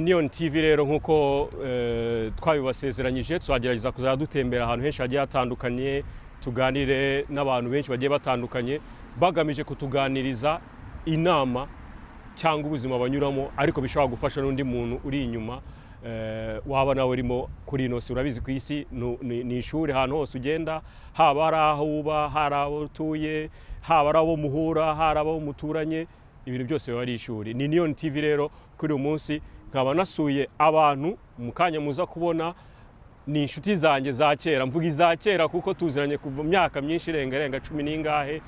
Neon TV rero, nk'uko twabibasezeranyije, tuzagerageza kuzajya dutembera ahantu henshi hagiye hatandukanye, tuganire n'abantu benshi bagiye batandukanye, bagamije kutuganiriza inama cyangwa ubuzima banyuramo, ariko bishobora gufasha n'undi muntu uri inyuma, waba nawe urimo kuri ino si. Urabizi, ku isi ni ishuri. Ahantu hose ugenda, haba ari aho uba, hari aho utuye, haba ari abo muhura, hari abo muturanye, ibintu byose biba ari ishuri. Ni Neon TV rero. Kuri uyu munsi nkaba nasuye abantu mu kanya muza kubona, ni inshuti zanjye za kera. Mvuga iza kera kuko tuziranye kuva mu myaka myinshi irenga 10 n'ingahe,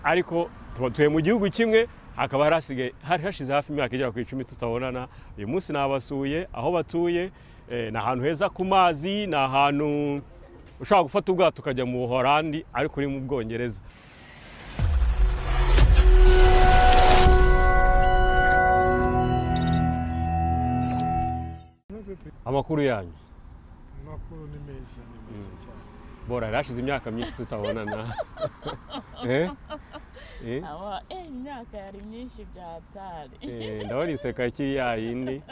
ariko tuba tuye mu gihugu kimwe, hakaba hari hasigaye hari hashize hafi imyaka igera ku 10 tutabonana. Uyu munsi nabasuye aho batuye. Ni ahantu heza ku mazi, ni ahantu ushobora gufata ubwato ukajya mu Buholandi ariko uri mu Bwongereza. Amakuru yanyu? Amakuru ni meza, ni meza cyane. Bora yari hashize imyaka myinshi tutabonana. Eh? Eh? Aba imyaka yari myinshi bya hatari. Ndabona inseka ikiri ya yindi.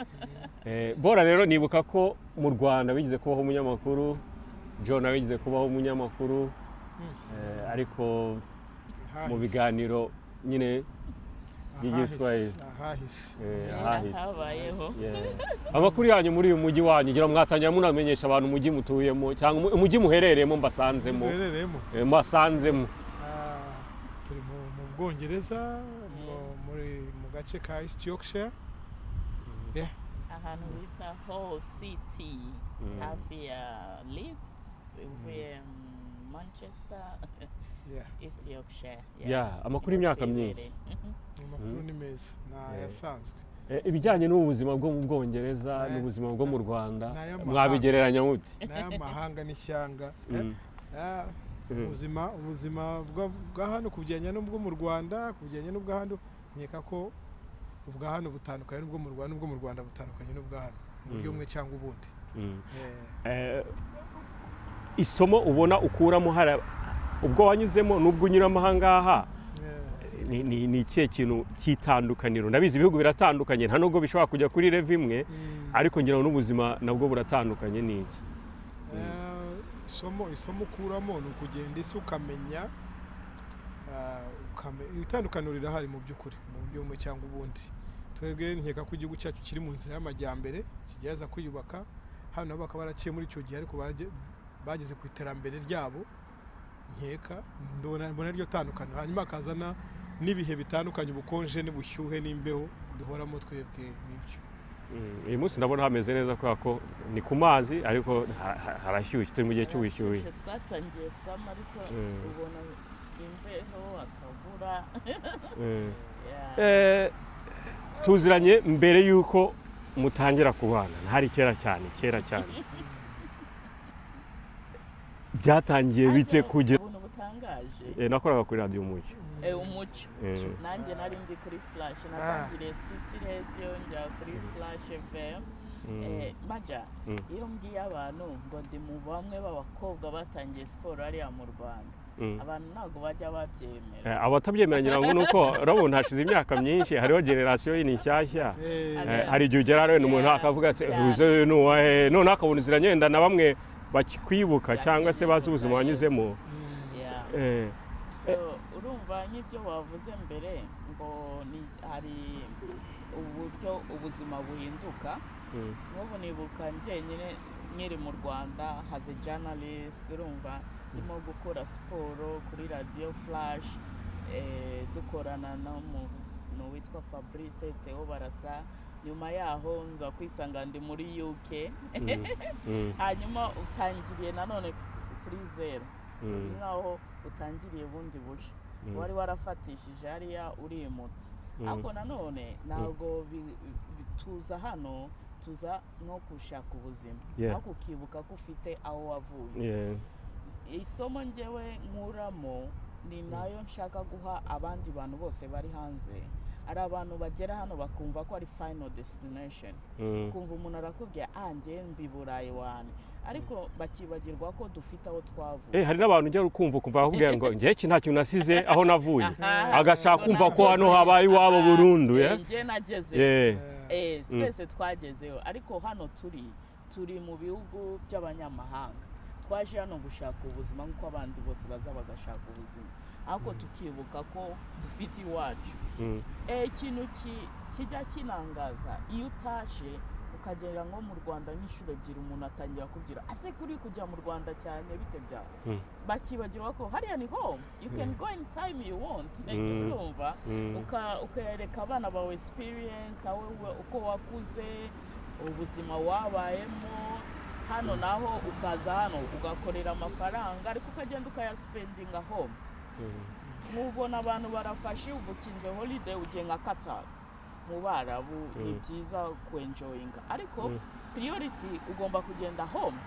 Bora rero, nibuka ko mu Rwanda wigeze kubaho umunyamakuru, John nawe wigeze kubaho umunyamakuru, ariko mu Ahahise. biganiro nyine by'igiswahili. Ahahise. Ahahise. Habayeho. Yeah. Amakuru yanyu muri uyu mujyi wanyu, ngira ngo mwatangira munamenyesha abantu umujyi mutuyemo cyangwa umujyi muherereyemo mbasanzemo. Duherereyemo. Mbasanzemo. Turi mu Bwongereza, mu gace ka East Yorkshire. Yeah. Ahantu bita Hull City, hafi ya Leeds, uvuye Manchester. East Yorkshire. Yeah, amakuru y'imyaka myinshi. Amakuru ni meza, ni ayasanzwe. Ibijyanye n'ubuzima bwo mu Bwongereza n'ubuzima bwo mu Rwanda, N'ay'amahanga. mwabigereranya mute? N'ay'amahanga n'ishyanga. Ubuzima bwa hano kugereranya n'ubwo mu Rwanda, kugereranya n'ubwa hano, nkeka ko ubwa hano butandukanye n'ubwo mu Rwanda, n'ubwo mu Rwanda butandukanye n'ubwa hano mu buryo bumwe cyangwa ubundi. Isomo ubona ukuramo hari ubwo wanyuzemo n'ubwo unyuramo aha ngaha, ni ikihe kintu cy'itandukaniro? Ndabizi ibihugu biratandukanye, nta nubwo bishobora kujya kuri level imwe, ariko ngira ngo n'ubuzima nabwo buratandukanye. Ni iki? Isomo ukuramo ni ukugenda isi ukamenya, itandukaniro rirahari mu by'ukuri mu buryo bumwe cyangwa ubundi. Twebwe nkeka ko igihugu cyacu kiri mu nzira y'amajyambere, kigerageza kwiyubaka. Hano nabo bakaba baraciye muri icyo gihe, ariko bageze ku iterambere ryabo. Nkeka mbona iryo tandukaniro, hanyuma hakazana n'ibihe bitandukanye, ubukonje n'ubushyuhe n'imbeho duhoramo twebwe n'ibyo. Uyu munsi ndabona hameze neza kubera ko ni ku mazi, ariko harashyushye, turi mu gihe cy'ubushyuhe. Twatangiye summer, ariko ubona imbeho, akavura. Yeah. Tuziranye mbere y'uko mutangira kubana, ntari kera cyane, kera cyane. Byatangiye bite Ariko kugira ubuntu butangaje. Nakoraga kuri Radiyo Umucyo. Umucyo. Nanjye nari ndi kuri Flash. Natangiriye City Radio, njya kuri Flash FM. Maja, iyo mbwiye abantu ngo ndi mu bamwe b'abakobwa batangiye siporo hariya mu Rwanda, abantu ntabwo bajya babyemera. Abatabyemera ngira ngo nuko urabona hashize imyaka myinshi, hariho generasiyo yindi nshyashya. Hari igihe ugera wenda umuntu akavuga se uze ni uwahe, none akabona uziranye na bamwe bakikwibuka cyangwa se bazi ubuzima wanyuzemo. So, urumva nk'ibyo wavuze mbere ngo ni hari uburyo ubuzima buhinduka. Nk'ubu nibuka njyenyine nkiri mu Rwanda as a journalist, urumva ndimo gukora siporo kuri Radiyo Flash, dukorana n'umuntu witwa Fabrice Theo Barasa. Nyuma yaho nza kwisanga ndi muri UK. Hanyuma utangiriye nanone kuri zero, ni nkaho utangiriye bundi bushya. Wari warafatishije hariya, urimutse. Ariko nanone ntabwo tuza hano, tuza no gushaka ubuzima, ariko ukibuka ko ufite aho wavuye. Isomo ngewe nkuramo ni nayo nshaka guha abandi bantu bose bari hanze. Hari abantu bagera hano bakumva ko ari final destination. Kumva umuntu arakubwira, ah, njye mbi Burayi wane, ariko bakibagirwa ko dufite aho twavuye. Hari n'abantu ujya kumva ukumva bakubwira ngo njye iki nta kintu nasize aho navuye, agashaka kumva ko hano habaye iwabo burundu. Njye nageze. Twese twagezeyo, ariko hano turi mu bihugu by'abanyamahanga. Twaje hano gushaka ubuzima nk'uko abandi bose baza bagashaka ubuzima, ariko tukibuka ko dufite iwacu. Ikintu kijya kinangaza, iyo utashe ukagera nko mu Rwanda nk'inshuro ebyiri, umuntu atangira kubwira ase kuri kujya mu Rwanda cyane, bite byawe? Bakibagirwa ko hariya ni home, you can go anytime you want. Urumva, ukereka abana bawe experience aho uko wakuze, ubuzima wabayemo hano, naho ukaza hano ugakorera amafaranga, ariko ukagenda ukayaspendinga home. Nkubona abantu barafashe ubukinze holiday, ugiye nka Qatar mu Barabu, ni byiza kwenjoyinga, ariko priority ugomba kugenda home,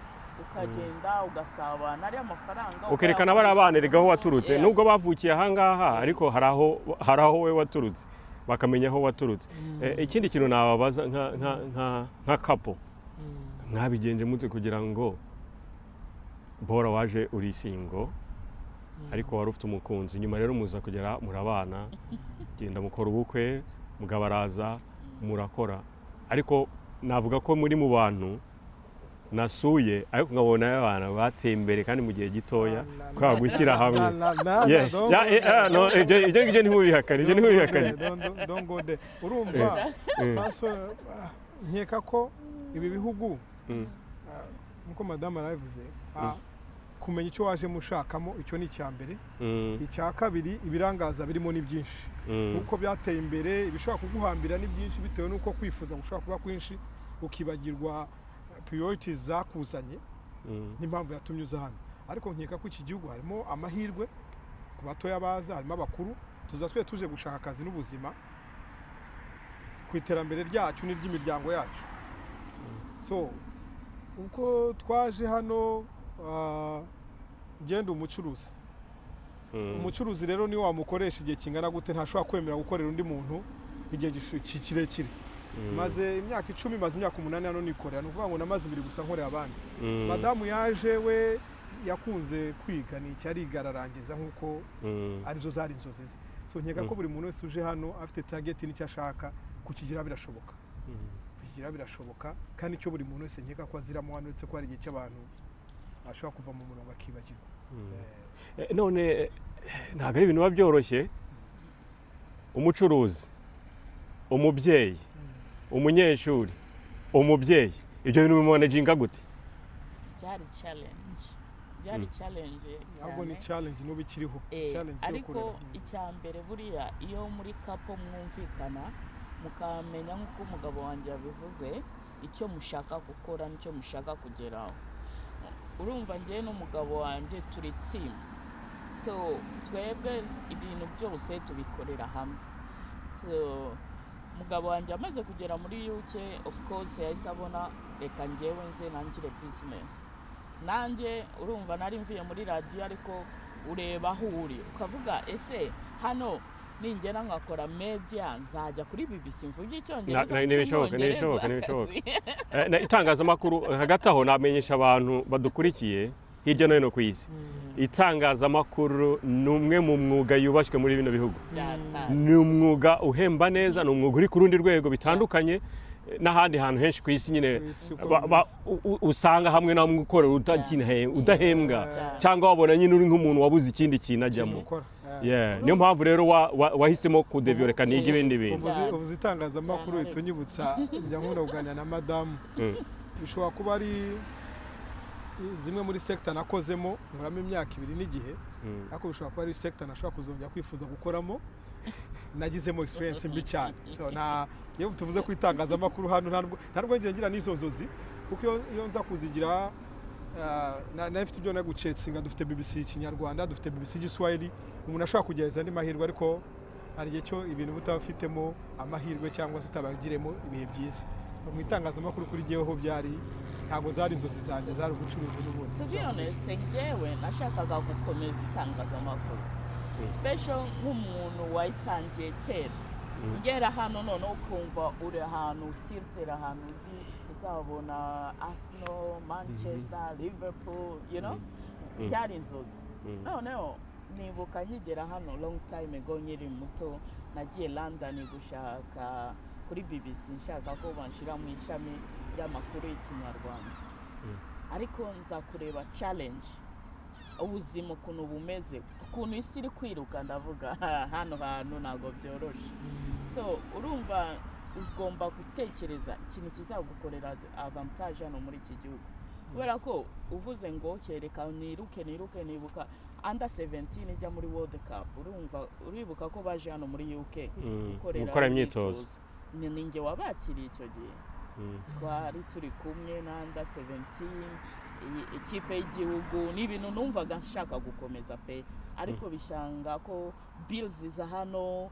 ukagenda ugasabana, ariya mafaranga Ukerekana bariya bana erega aho waturutse. Nubwo bavukiye ahangaha, ariko hari aho we waturutse, bakamenya aho waturutse. Ikindi kintu nababaza nka couple, mwabigenje mute kugira ngo bora waje uri single, ariko wari ufite umukunzi, nyuma rero muza kugera murabana, genda mukora ubukwe, mugabo araza, murakora, ariko navuga ko muri mu bantu nasuye ariko nkabona abantu bateye imbere kandi mu gihe gitoya kubera gushyira hamwe. Yeah. Yeah, no, ibyo ngibyo ntimubihakane, ibyo ntimubihakane. Don't go there. Urumva, nkeka ko ibi bihugu, nkuko madamu yarabivuze, kumenya icyo wajemo ushakamo, icyo ni icya mbere. Icya kabiri, ibirangaza birimo ni byinshi. Kuko byateye imbere, ibishobora kuguhambira ni byinshi, bitewe n'uko kwifuza gushobora kuba kwinshi, ukibagirwa priorities zakuzanye n'impamvu yatumye uza hano. Ariko nkeka ko iki gihugu harimo amahirwe ku batoya baza, harimo abakuru. Tuza twe tuje gushaka akazi n'ubuzima ku iterambere ryacu n'iry'imiryango yacu. So uko twaje hano, ngenda umucuruzi. Umucuruzi rero niyo wamukoresha igihe kingana gute, ntashobora kwemera gukorera undi muntu igihe kirekire. Maze imyaka 10, maze imyaka 8 hano nikorera, ni ukuvuga ngo namaze 2 gusa nkorera abandi. Madamu yaje, we yakunze kwiga, ni icyo ariga ararangiza, nk'uko arizo zari inzozi ze. So nkeka ko buri muntu wese uje hano afite target n'icyo ashaka kukigira, birashoboka. Kukigira birashoboka, kandi icyo buri muntu wese nkeka ko aziramo hano, uretse ko hari igihe cy'abantu bashobora kuva mu murongo akibagirwa. None ntabwo ari ibintu biba byoroshye, umucuruzi, umubyeyi, umunyeshuri, umubyeyi, ibyo bintu bimanaginga gute? Byari challenge, byari challenge Ahubwo ni cyane. challenge n'ubu ikiriho. Challenge yo Ariko kurera. Icya mbere, buriya iyo muri couple mwumvikana, mukamenya nk'uko umugabo wanjye yabivuze, icyo mushaka gukora n'icyo mushaka kugeraho. Urumva, njyewe n'umugabo wanjye turi team, so twebwe ibintu byose tubikorera hamwe. So umugabo wanjye amaze kugera muri UK, of course yahise abona reka njyewe nze nangire business nanjye. Urumva, nari mvuye muri radiyo, ariko ureba aho uri ukavuga: ese hano ningera nkakora media, nzajya kuri BBC mvuge Icyongereza? Ntibishoboka, ntibishoboka, ntibishoboka. Itangazamakuru, hagati aho namenyesha abantu badukurikiye hirya no hino ku isi, itangazamakuru ni umwe mu mwuga yubashywe muri bino bihugu. Ni umwuga uhemba neza, ni umwuga uri ku rundi rwego bitandukanye n'ahandi hantu henshi ku isi nyine. Ku isi uko bimeze. Usanga hamwe na hamwe ukorera udahembwa, cyangwa wabona nyine uri nk'umuntu wabuze ikindi kintu ajyamo. Gukora. Yeah, niyo mpamvu rero wahisemo kudevelopeka niga ibindi bintu. Uvuze itangazamakuru, Cyane. uhita unyibutsa, njya nkunda kuganira na madamu. Bishobora kuba ari zimwe muri sector nakozemo, nkoramo imyaka 2 n'igihe, ariko bishobora kuba ari sector nashobora kuzongera kwifuza gukoramo. Nagizemo experience mbi cyane. So nta iyo tuvuze ku itangazamakuru hano, ntabwo ngiye ngira n'izo nzozi, kuko iyo nza kuzigira, nari mfite ibyo nagucetsinga. Dufite BBC Ikinyarwanda, dufite BBC Igiswahili, umuntu ashobora kugerageza andi mahirwe, ariko hari igihe cyo ibintu utabafitemo amahirwe cyangwa se utabagiremo ibihe byiza mu itangazamakuru. Kuri jyeweho byari, ntabwo zari inzozi zanjye, zari ubucuruzi n'ubundi. To be honest, njyewe nashakaga gukomeza itangazamakuru, special nk'umuntu wayitangiye kera. Ngera hano noneho ukumva uri ahantu sirtera, ahantu uzi uzabona Arsenal, Manchester, Liverpool, byari inzozi. Noneho nibuka nkigera hano long time ago, nkiri muto, nagiye London gushaka Kuri BBC nshaka ko banshyira mu ishami ry'amakuru y'Ikinyarwanda, ariko nza kureba challenge, ubuzima ukuntu bumeze, ukuntu isi iri kwiruka, ndavuga hano hantu ntabwo byoroshye. So urumva ugomba gutekereza ikintu kizagukorera avantage hano muri iki gihugu, kubera ko uvuze ngo kereka niruke niruke, nibuka under 17 ijya muri World Cup, urumva, uribuka ko baje hano muri UK gukorera gukora imyitozo. Ni njye wabakiriye icyo gihe. Twari turi kumwe na under 17, ikipe y'igihugu. Ni ibintu numvaga nshaka gukomeza pe, ariko bishanga ko bills za hano,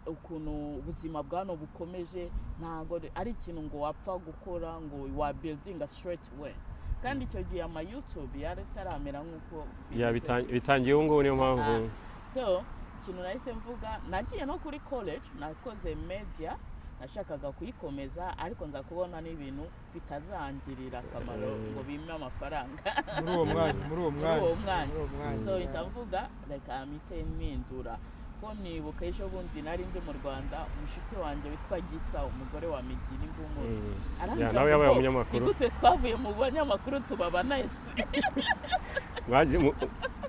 ukuntu ubuzima bwa hano bukomeje, ntabwo ari ikintu ngo wapfa gukora ngo wa building straight away. Kandi icyo gihe ama YouTube yari ataramera nk'uko Ya, bimeze. Bitangiye ubu ngubu, niyo mpamvu. So ikintu nahise mvuga, nagiye no kuri college, nakoze media, nashakaga kuyikomeza, ariko nza kubona n'ibintu bitazangirira akamaro ngo bimpe amafaranga muri uwo mwanya, muri uwo muri mwanya, uwo mwanya. Muri uwo mwanya. So mpita mvuga reka mpite mpindura, ko nibuka ejo bundi nari ndi mu Rwanda, umushuti wanjye witwa Gisa, umugore wa Migi, nimba umuzi, arambwira Ya, nawe yabaye ngo, umunyamakuru. "Ni gute twavuye mu banyamakuru tuba nurse?"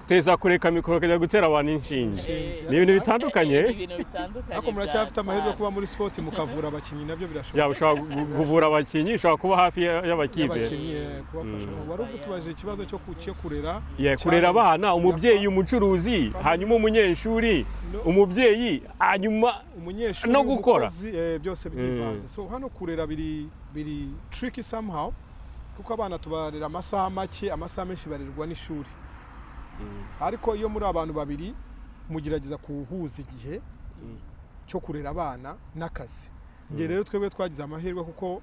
Teza kureka mikoro kajya gutera abantu inshinge. Ni ibintu bitandukanye. Ibintu bitandukanye. Ariko muracyafite amahirwe yo Bya kuba muri sport, mukavura abakinnyi, nabyo birashoboka. Yaba ushobora kuvura abakinnyi, ushobora kuba hafi y'abakipe. Y'abakinnyi, kubafasha. Wari utubajije ikibazo cyo kurera. Yeah, kurera abana, umubyeyi, umucuruzi, hanyuma umunyeshuri, umubyeyi, hanyuma umunyeshuri, no gukora. Umukozi, byose byivanze. So hano kurera biri tricky somehow, kuko abana tubarera amasaha make, amasaha menshi barerwa n'ishuri. Ariko iyo muri abantu babiri, mugerageza kuhuza igihe cyo kurera abana n'akazi. Njye rero twebwe twagize amahirwe, kuko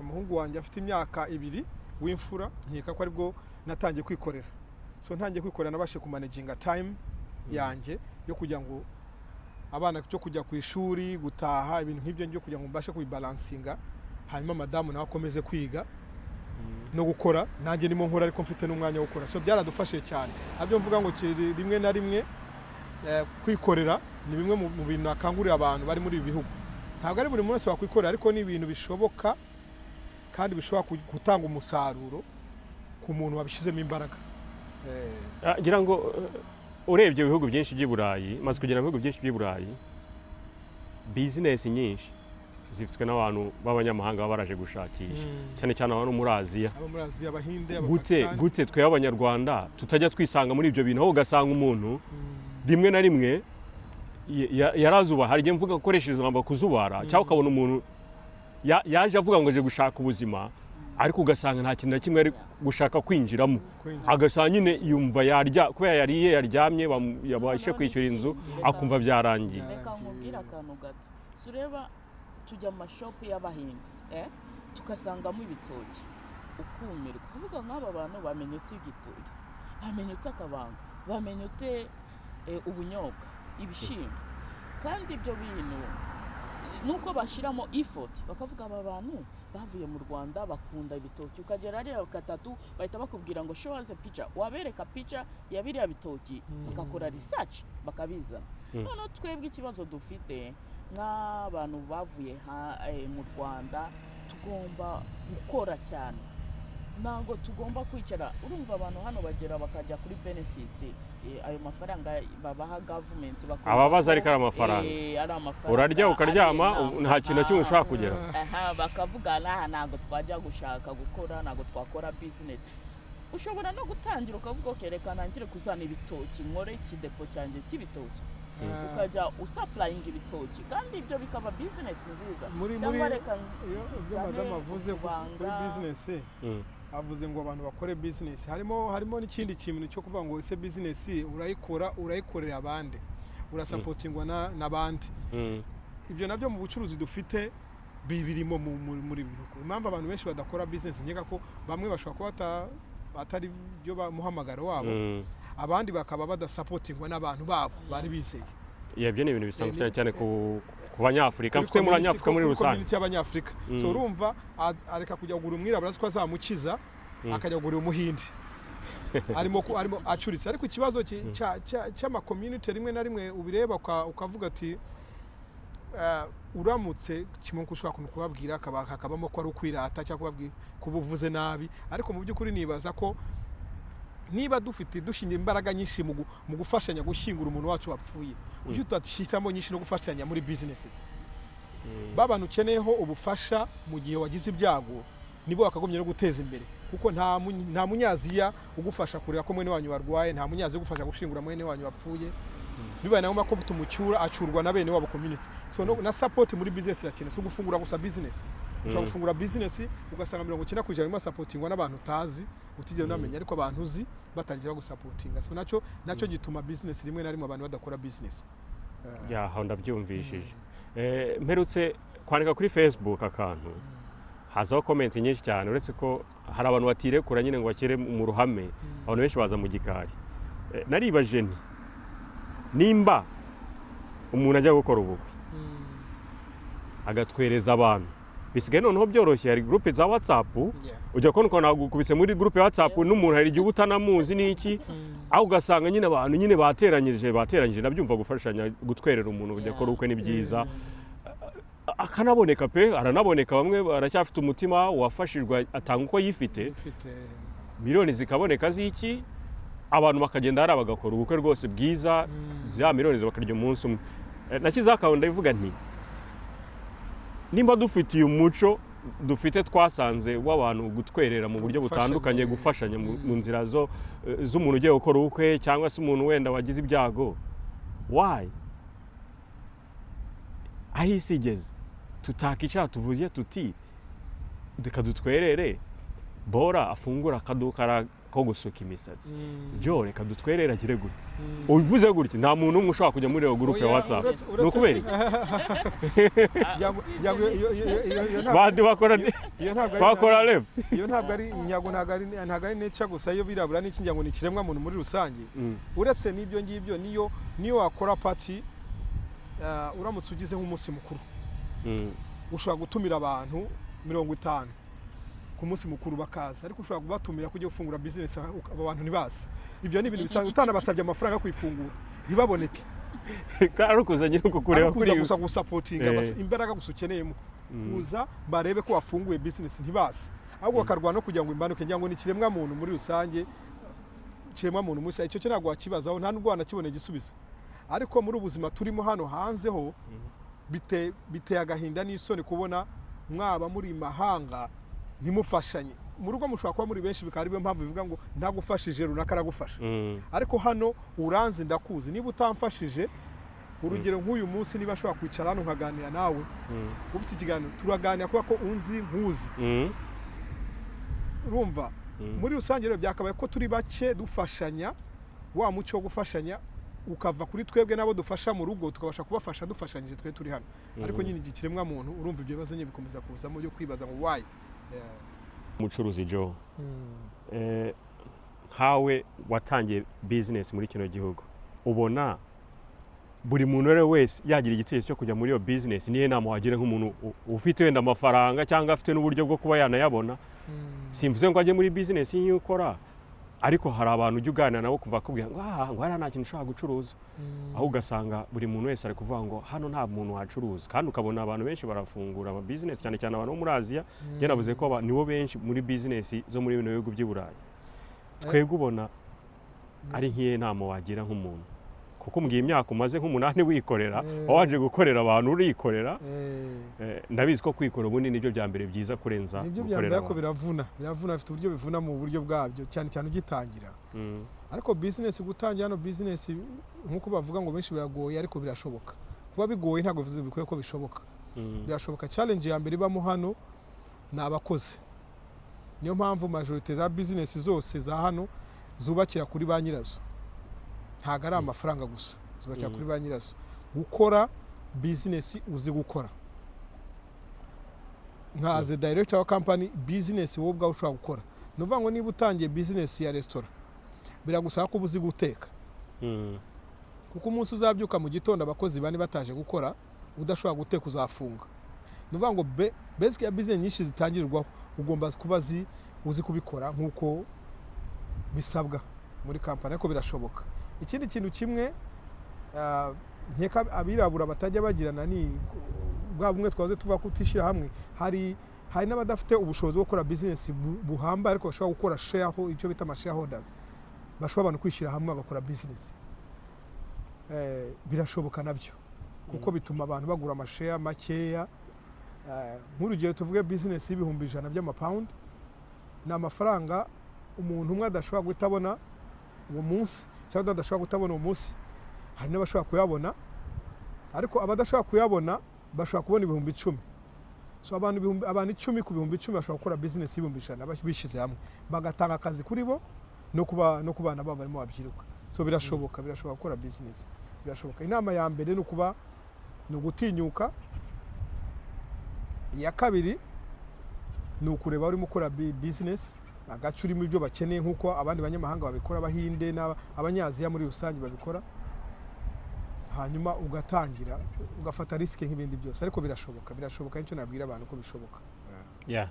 umuhungu wanjye afite imyaka 2 w'imfura, nkeka ko aribwo natangiye kwikorera. So ntangiye kwikorera, nabashe kumanaginga time yanjye yo kugira ngo abana, cyo kujya ku ishuri, gutaha, ibintu nk'ibyo ngibyo, kugira ngo mbashe kubibalansinga, hanyuma madamu nawe akomeze kwiga no gukora. Nanjye ndimo nkora, ariko mfite n'umwanya wo gukora. So byaradufashije cyane. Nabyo mvuga ngo rimwe na rimwe kwikorera ni bimwe mu bintu nakangurira abantu bari muri ibi bihugu. Ntabwo ari buri munsi wakwikorera, ariko ni ibintu bishoboka kandi bishobora gutanga umusaruro ku muntu wabishyizemo imbaraga. Ngira ngo urebye ibihugu byinshi by'i Burayi, maze kugera mu bihugu byinshi by'i Burayi, bizinesi nyinshi zifitwe n'abantu b'abanyamahanga baba baraje gushakisha, cyane cyane abantu muri Aziya. Abo muri Aziya, Abahinde, Gute Abapakistani. gute twe abanyarwanda tutajya twisanga muri ibyo bintu, aho ugasanga umuntu rimwe na rimwe yarazuba, hari igihe mvuga gukoresha izo ijambo kuzubara, cyangwa ukabona umuntu yaje avuga ngo aje gushaka ubuzima, ariko ugasanga nta kintu na kimwe ari gushaka kwinjiramo. Kwinjira. Agasanga nyine yumva yarya kubera yariye, yaryamye, yabashe Noneho kwishyura inzu, n'ikindi, reka- akumva byarangiye. Reka nkubwire akantu gato. Si ureba tujya mu mashopu y'Abahinde, tugasangamo ibitoki, ukumirwa, kuvuga nk'aba bantu bamenya ute igitoki, bamenya ute akabanga, bamenya ute ubunyobwa, ibishyimbo? Kandi ibyo bintu nuko bashyiramo effort, bakavuga aba bantu bavuye mu Rwanda bakunda ibitoki. Ukagera hariya gatatu, bahita bakubwira ngo "Show us a picture." Wabereka picture ya biriya bitoki, bagakora research, bakabizana. Noneho twebwe ikibazo dufite nk'abantu bavuye mu Rwanda, tugomba gukora cyane, ntabwo tugomba kwicara. Urumva abantu hano bagera bakajya kuri benefit, ayo mafaranga babaha government, bakumva Ababaza ko, ariko ari amafaranga. Ari amafaranga. Urarya ukaryama, ari enough. nta kintu na kimwe ushobora kugeraho. Aha, bakavuga n'aha ntabwo twajya gushaka gukora, ntabwo twakora business. Ushobora no gutangira ukavuga okay, reka ntangire kuzana ibitoki, nkore ikidepo cyanjye cy'ibitoki, ukajya usupplyinga ibitoki, kandi ibyo bikaba business nziza. Muri Cyangwa reka iyo ibyo nzane madamu avuze kuri utubanga. business, avuze ngo abantu bakore business, harimo n'ikindi kintu cyo kuvuga ngo ese business urayikora, urayikorera abandi, urasupportingwa n'abandi? Ibyo nabyo mu bucuruzi dufite birimo muri ibi bihugu. Impamvu abantu benshi badakora business, nkeka ko bamwe bashobora kuba atari byo muhamagaro wabo, abandi bakaba badasupportingwa n'abantu babo bari bizeye. Yeah, ibyo ni ibintu bisanzwe, cyane cyane ku banyafurika, Kuri mfite muri banyafurika muri kuri rusange. Community y'Abanyafurika. So urumva areka kujya kugura umwirabura azi ko azamukiza, akajya kugura umuhinde arimo acuritse. Ariko ikibazo cy'ama community, rimwe na rimwe ubireba ukavuga ati Uramutse kimwe ushobora kubabwira hakabamo ko ari ukwirata cyangwa kubabwira kuba uvuze nabi, ariko mu by'ukuri nibaza ko niba dufite dushingira imbaraga nyinshi mu gufashanya gushyingura umuntu wacu wapfuye, ujye utashyiramo nyinshi no gufashanya muri businesses. Ba bantu ukeneyeho ubufasha mu gihe wagize ibyago nibo wakagombye no guteza imbere, kuko nta Munyaziya ugufasha kureba ko mwene wanyu warwaye, nta Munyaziya ugufasha gushingura mwene wanyu wapfuye. Bibaye na ngombwa ko tumucyura, acurwa na bene wabo, community. So na support muri business irakenewe. Si ugufungura gusa business. Ushobora gufungura business ugasanga 90% irimo supportingwa n'abantu utazi, utigeze unamenya, ariko abantu uzi batangiye bagusupportinga. So nacyo gituma business rimwe na rimwe abantu badakora business. Yaho ndabyumvishije. Mperutse kwandika kuri Facebook akantu, hazaho comment nyinshi cyane, uretse ko hari abantu batirekura nyine ngo bashyire mu ruhame, abantu benshi baza mu gikari. Naribaje nti nimba umuntu ajya gukora ubukwe agatwereza abantu, bisigaye noneho byoroshye, hari groupe za WhatsApp, ujya kubona ukuntu nagukubise muri groupe ya WhatsApp n'umuntu, hari igihe uba utanamuzi n'iki, aho ugasanga nyine abantu nyine bateranyije. Ndabyumva, gufashanya gutwerera umuntu kujya akora ubukwe ni byiza, akanaboneka pe, aranaboneka. Bamwe baracyafite umutima, uwafashijwe atanga uko yifite, ufite miliyoni zikaboneka z'iki, abantu bakagenda hariya bagakora ubukwe rwose bwiza, bya miliyoni bakarya umunsi umwe. Nashyizeho akantu ndabivuga nti nimba dufite uyu muco dufite twasanze w'abantu gutwerera mu buryo Gufashanya. butandukanye, gufashanya mu nzira zo z'umuntu ugiye gukora ubukwe cyangwa se umuntu wenda wagize ibyago, why aho isi igeze tutakicara tuvuge tuti reka dutwerere Bora afungura akaduka ko gusuka imisatsi, Jo reka dutwerere agire gutya, ubivuze gutya nta muntu n'umwe ushobora kujya muri iyo groupe ya Oya, WhatsApp. Ni ukubera iki? Usibye Iyo ntabwo Bandi bakora iyo ntabwo ari bakora left. Iyo ntabwo ari nyago, ntabwo ari nature gusa iyo birabura n'iki, ngira ngo ni ikiremwa muntu muri rusange. Uretse n'ibyo ngibyo, niyo wakora party, uramutse ugize nk'umunsi mukuru, ushobora gutumira abantu 50 ku munsi mukuru bakaza, ariko ushobora kubatumira kujya gufungura business abo bantu ntibaze. Ibyo ni ibintu bisanzwe, utanabasabye amafaranga yo kuyifungura ntibaboneke. Ari ukuza nyine kukureba Ari ukuza kuri gusa gusupportinga, imbaraga gusa ukeneyemo kuza barebe ko wafunguye business ntibaze, ahubwo bakarwana no kugira ngo imanuke. Ngira ngo ni ikiremwa muntu muri rusange, ikiremwa muntu muri rusange. Icyo cyo ntabwo wakibazaho, nta nubwo wanakiboneye igisubizo. Ariko muri ubu buzima turimo hano hanze ho biteye agahinda n'isoni kubona mwaba muri mahanga ntimufashanye. Mu rugo mushobora kuba muri benshi, bikaba ariyo mpamvu bivuga ngo ntagufashije runaka aragufasha, ariko hano uranzi ndakuzi, niba utamfashije, urugero nk'uyu munsi niba nshobora kwicara hano nkaganira nawe, ufite ikiganiro turaganira kubera ko unzi nkuzi. Urumva, muri rusange rero byakabaye ko turi bake dufashanya, wa muco wo gufashanya ukava kuri twebwe n'abo dufasha mu rugo, tukabasha kubafasha dufashanyije twe turi hano. Ariko nyine ikiremwa muntu, urumva ibyo bibazo nyine bikomeza kuzamo byo kwibaza ngo why. Umucuruzi Joe, nkawe watangiye business muri kino gihugu, ubona buri muntu uwo ari we wese yagira igitekerezo cyo kujya muri iyo business? Niyo nama wagira nk'umuntu ufite wenda amafaranga cyangwa afite n'uburyo bwo kuba yanayabona? Simvuze ngo ajye muri business nk'iyo ukora, ariko hari abantu ujya uganira nabo kuva akubwira ngo ah, ngo hariya nta kintu ushobora gucuruza, aho ugasanga buri muntu wese ari kuvuga ngo hano nta muntu wacuruza, kandi ukabona abantu benshi barafungura ama business, cyane cyane abantu bo muri Aziya. Njye navuze ko nibo benshi muri business zo muri bino bihugu by'i Burayi. Twebwe ubona ari nk'iyo nama wagira nk'umuntu, kuko mbwiye imyaka umaze nk'umunani wikorera, wabanje gukorera abantu, urikorera. Ndabizi ko kwikorera ubundi nibyo bya mbere byiza kurenza Nibyo bya gukorera mbere, ariko abantu. Biravuna, bifite uburyo bivuna mu buryo bwabyo, cyane cyane ugitangira. Ariko business, gutangira hano business nk'uko bavuga ngo benshi biragoye, ariko birashoboka. Kuba bigoye ntabwo bivuze bikwiye ko bishoboka. Birashoboka. Challenge ya mbere ibamo hano ni abakozi. Niyo mpamvu majorité za business zose za hano zubakira kuri ba nyirazo, ntabwo ari amafaranga gusa, zubakira kuri ba nyirazo. Gukora business uzi gukora nka as a director wa company, business wowe ubwawe ushobora gukora, ni ukuvuga ngo niba utangiye business ya resitora, biragusaba ko uba uzi guteka, kuko umunsi uzabyuka mu gitondo abakozi bane bataje gukora, udashobora guteka, uzafunga. Ni ukuvuga ngo basic ya business nyinshi zitangirwaho, ugomba kuba uzi kubikora nk'uko bisabwa muri company, ariko birashoboka. Ikindi kintu kimwe, Nkeka abirabura batajya bagirana ni bwa bumwe twaze tuva kutishyira hamwe. Hari n'abadafite ubushobozi bwo gukora business buhambaye, ariko bashobora gukora share, icyo bita ama shareholders, bashobora abantu kwishyira hamwe bagakora business. Birashoboka nabyo, kuko bituma abantu bagura ama share makeya. Nk'urugero tuvuge business y'100,000 by'amapawundi, ni amafaranga umuntu umwe adashobora guhita abona uwo munsi cyangwa adashobora guhita abona uwo munsi. Hari n'abashobora kuyabona, ariko abadashobora kuyabona bashobora kubona 10,000. So abantu 10 ku 10,000 bashobora gukora business y'100,000 bishyize hamwe, bagatanga akazi kuri bo no ku bana babo barimo babyiruka. So birashoboka, birashoboka gukora business, birashoboka. Inama ya mbere ni ukuba, ni ugutinyuka. Iya kabiri ni ukureba urimo ukora business, agace urimo, ibyo bakeneye, nk'uko abandi banyamahanga babikora, Abahinde n'Abanyaziya muri rusange babikora, hanyuma ugatangira ugafata risk nk'ibindi byose. Ariko birashoboka, birashoboka. Nicyo nabwira abantu, ko bishoboka. Yeah.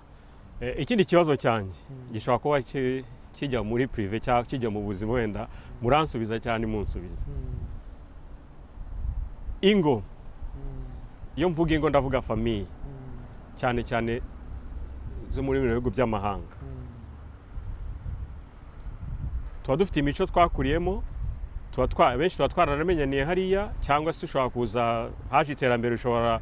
Ikindi kibazo cyanjye gishobora kuba kijya muri privé cyangwa kijya mu buzima, wenda muransubiza cyane munsubiza. Ingo, iyo mvuga ingo ndavuga famille, cyane cyane zo muri bino bihugu by'amahanga. Tuba dufite imico twakuriyemo, tuba twa benshi tuba twaranamenyaniye hariya, cyangwa se ushobora kuza haje iterambere, ushobora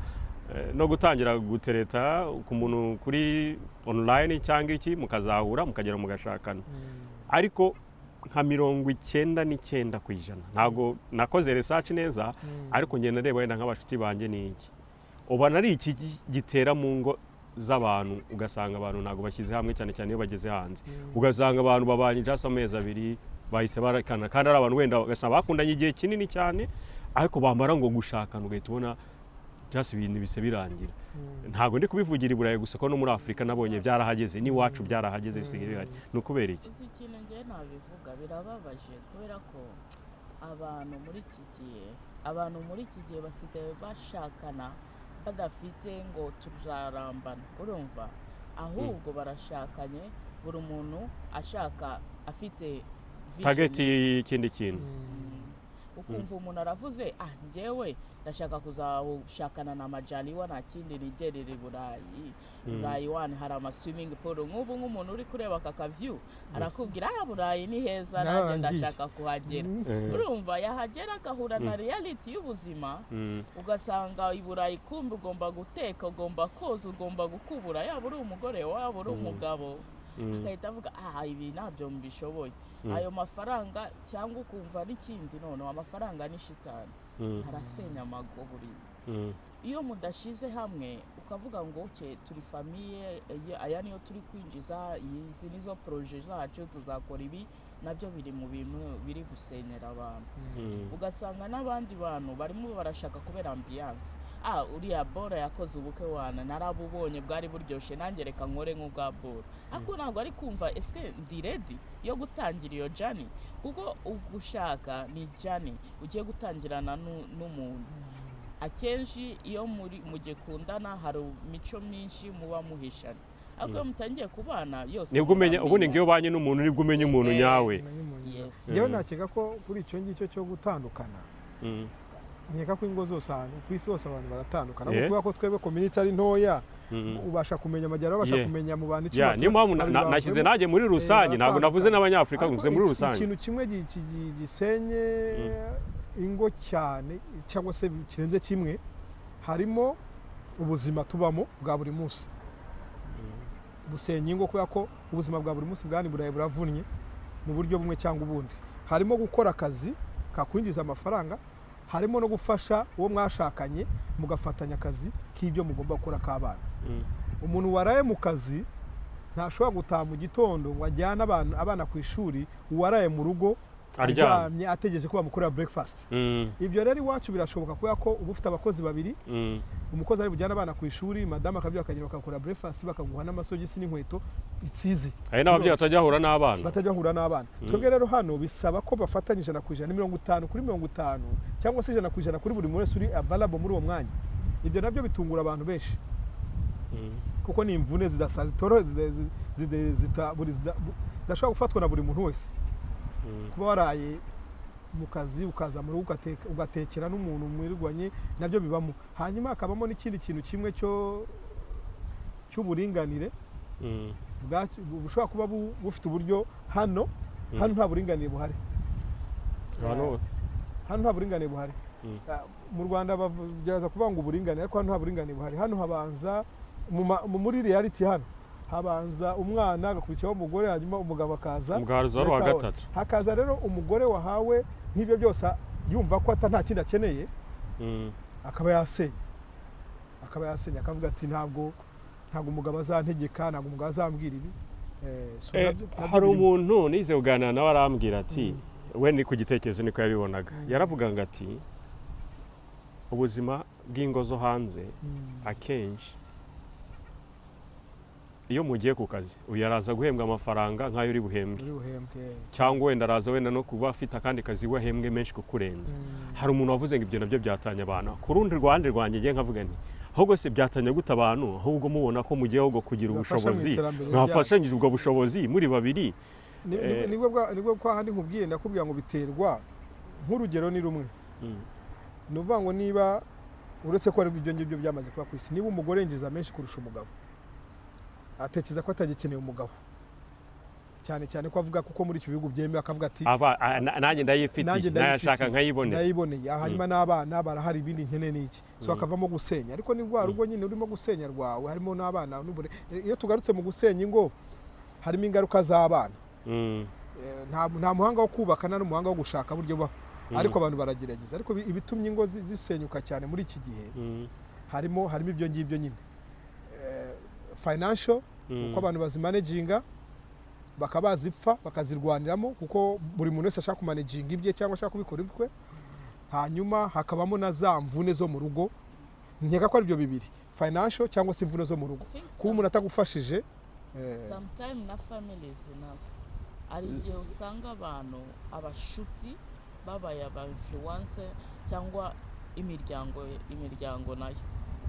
no gutangira gutereta ku muntu kuri online cyangwa iki, mukazahura mukagera mugashakana. Ariko nka 99%, ntabwo nakoze research neza, ariko ngenda ndeba wenda nk'abashuti banjye ni iki ubona ari iki gitera mu ngo z'abantu, ugasanga abantu ntabwo bashyize hamwe, cyane cyane iyo bageze hanze, ugasanga abantu babanye just amezi 2 bahise barekana, kandi ari abantu wenda ugasanga bakundanye igihe kinini cyane, ariko bamara ngo gushakana ugahita ubona just ibintu bise birangira. Ntabwo ndi kubivugira i Burayi gusa, ko no muri Afurika nabonye byarahageze, n'iwacu byarahageze, bisigaye bihari. Ni ukubera iki? Uzi ikintu ngewe nabivuga? Birababaje, kubera ko abantu muri iki gihe basigaye bashakana badafite ngo tuzarambana, urumva? Ahubwo barashakanye, buri muntu ashaka afite vision. Target y'ikindi kintu. Ukumva umuntu aravuze: "Ah, njyewe ndashaka kuzashakana na Majaliwa, nta kindi, nigerere i Burayi." Burayi wani hari ama swimming pool. Nk'ubu nk'umuntu uri kureba aka ka view arakubwira: "Ah, Burayi ni heza, nanjye Nararangiye. ndashaka kuhagera." Urumva, yahagera agahura na reality y'ubuzima, ugasanga i Burayi kumbi ugomba guteka, ugomba koza, ugomba gukubura, yaba uri umugore, waba uri umugabo, agahita avuga: "Ah, ibi ntabyo mbishoboye." Ayo mafaranga, cyangwa ukumva n'ikindi noneho, amafaranga ni shitani, arasenya amago buriya. Iyo mudashize hamwe ukavuga ngo: "Okay, turi famille, aya niyo turi kwinjiza, izi nizo projets zacu, tuzakora ibi," nabyo biri mu bintu biri gusenyera abantu. Ugasanga n'abandi bantu barimo barashaka kubera ambiance: "Ah, uriya Bora yakoze ubukwe wana, narabubonye, bwari buryoshye, nanjye reka nkore nk'ubwa Bora." Ariko ntabwo ari kumva: ese ndi ready yo gutangira iyo journey? Kuko ugushaka ni journey ugiye gutangirana n'umuntu. Akenshi iyo muri mugikundana hari imico myinshi muba muhishana, ariko iyo mutangiye kubana yose Nibwo umenya ubundi muramenya. ngo iyo ubanye n'umuntu nibwo umenya umuntu nyawe. Umenye umuntu. Yes. Njyewe nakeka ko kuri icyo ngicyo cyo gutandukana, nkeka ko ingo zose ahantu ku isi hose abantu baratandukana, kubera ko twebwe community ari ntoya, ubasha kumenya amajyambere, ubasha kumenya mu bantu 10, Niyo mpamvu babiri nashyize bavuyemo. nanjye muri rusange, ntabwo navuze Baratandukana. n'Abanyafurika, Ariko mvuze muri rusange. ikintu kimwe gisenye ingo cyane, cyangwa se kirenze kimwe, harimo ubuzima tubamo bwa buri munsi busenya ingo, kubera ko ubuzima bwa buri munsi bwani Burayi buravunnye mu buryo bumwe cyangwa ubundi. Harimo gukora akazi kakwinjiza amafaranga, harimo no gufasha uwo mwashakanye, mugafatanya akazi k'ibyo mugomba gukora k'abana. Umuntu waraye mu kazi ntashobora gutaha mu gitondo ngo ajyane abana ku ishuri, uwaraye mu rugo aryamye, aryamye ategereje ko bamukorera breakfast. Ibyo rero iwacu birashoboka, kubera ko uba ufite abakozi babiri. Umukozi ari bujyane abana ku ishuri, madamu akabyuka akagenda bakakora breakfast, bakaguha n'amasogisi n'inkweto itsize. Hari n'ababyeyi batajya bahura n'abana. Batajya bahura n'abana. Twebwe rero hano bisaba ko bafatanya 100%, ni 50/50 cyangwa se 100% kuri buri muntu wese uri available muri uwo mwanya. Ibyo nabyo bitungura abantu benshi, kuko ni imvune zitorohe, zidashobora gufatwa na buri muntu wese. Kuba waraye mu kazi, ukaza mu rugo ugatekera n'umuntu mwirwanye, nabyo bibamo. Hanyuma hakabamo n'ikindi kintu kimwe cyo cy'uburinganire bushobora kuba bufite uburyo hano. Hano nta buringanire buhari. Hano nta buringanire buhari. Mu Rwanda bagerageza kuvuga ngo uburinganire, ariko hano nta buringanire buhari. Hano habanza muri reality, hano habanza umwana, agakurikiraho umugore, hanyuma umugabo akaza. Umugabo aza ari uwa Ndetse gatatu. Hakaza rero umugore wahawe nk'ibyo byose, yumva ko nta kindi akeneye, akaba yasenya, akavuga ati ntabwo umugabo azantegeka, ntabwo umugabo azambwira ibi. So nabyo Hari birimo. umuntu nize kuganira nawe, arambwira ati we ni ku gitekerezo niko yabibonaga. Yaravuga ngo ati ubuzima bw'ingo zo hanze, akenshi iyo mugiye ku kazi, uyu araza guhembwa amafaranga nk'ayo uri buhembwe, Uri buhembwe. cyangwa wenda araza wenda no kuba afite akandi kazi, we ahembwe menshi kukurenza. Hari umuntu wavuze ngo ibyo nabyo byatanya abantu. Ku rundi ruhande rwanjye ngiye nkavuga nti ahubwo se byatanya gute abantu? Ahubwo mubona ko mugiye ahubwo kugira Bibafasha mu ubushobozi, iterambere. mwafashanyije ubwo bushobozi muri babiri. Nibwo kwa handi nkubwiye, ndakubwira ngo biterwa. Nk'urugero ni rumwe, ni ukuvuga ngo niba, uretse ko ari ibyo ngibyo byamaze kuba ku isi, niba umugore yinjiza menshi kurusha umugabo, atekereza ko atagikeneye umugabo, cyane cyane ko avuga, kuko muri icyo bihugu byemewe, akavuga ati Nanjye ndayifitiye. Nanjye Nayashaka ndayifitiye, nkayibonera. Ndayiboneye. Hanyuma n'abana barahari, ibindi nkeneye ni iki? So hakavamo gusenya. Ariko ni rwa rugo nyine urimo gusenya rwawe, harimo n'abana iyo tugarutse mu gusenya ingo, harimo ingaruka z'abana. Nta muhanga wo kubaka, nta n'umuhanga wo gushaka buryo bubaho, ariko abantu baragerageza. Ariko ibitumye ingo zisenyuka cyane muri iki gihe, harimo ibyo ngibyo nyine, financial, uko abantu bazimanaginga, bakaba bazipfa, bakazirwaniramo, kuko buri muntu wese ashaka kumanaginga ibye cyangwa ashaka kubikora ibwe. Hanyuma hakabamo na za mvune zo mu rugo. Nkeka ko ari ibyo bibiri, financial cyangwa se imvune zo mu rugo, I think kuba umuntu atagufashije. Sometime na families nazo, hari igihe usanga abantu, abashuti babaye aba influence, cyangwa imiryango nayo.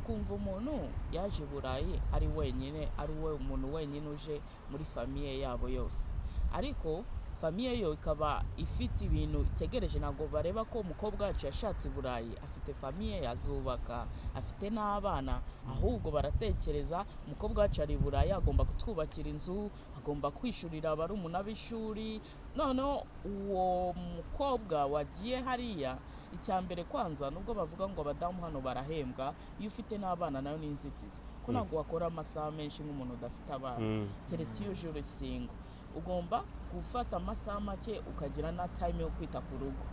Ukumva umuntu yaje i Burayi ari wenyine, ari we umuntu wenyine uje muri famille yabo yose, ariko famille yo ikaba ifite ibintu itegereje. Ntabwo bareba ko umukobwa wacu yashatse i Burayi, afite famille, azubaka, afite n'abana. Ahubwo baratekereza umukobwa wacu ari i Burayi, agomba kutwubakira inzu, agomba kwishyurira barumuna b'ishuri. Noneho uwo mukobwa wagiye hariya, icya mbere kwanza, nubwo bavuga ngo abadamu hano barahembwa, iyo ufite n'abana nayo ni inzitizi, ko ntabwo wakora amasaha menshi nk'umuntu udafite abana, keretse iyo uje uri single. Ugomba gufata amasaha make, ukagira na time yo kwita ku rugo.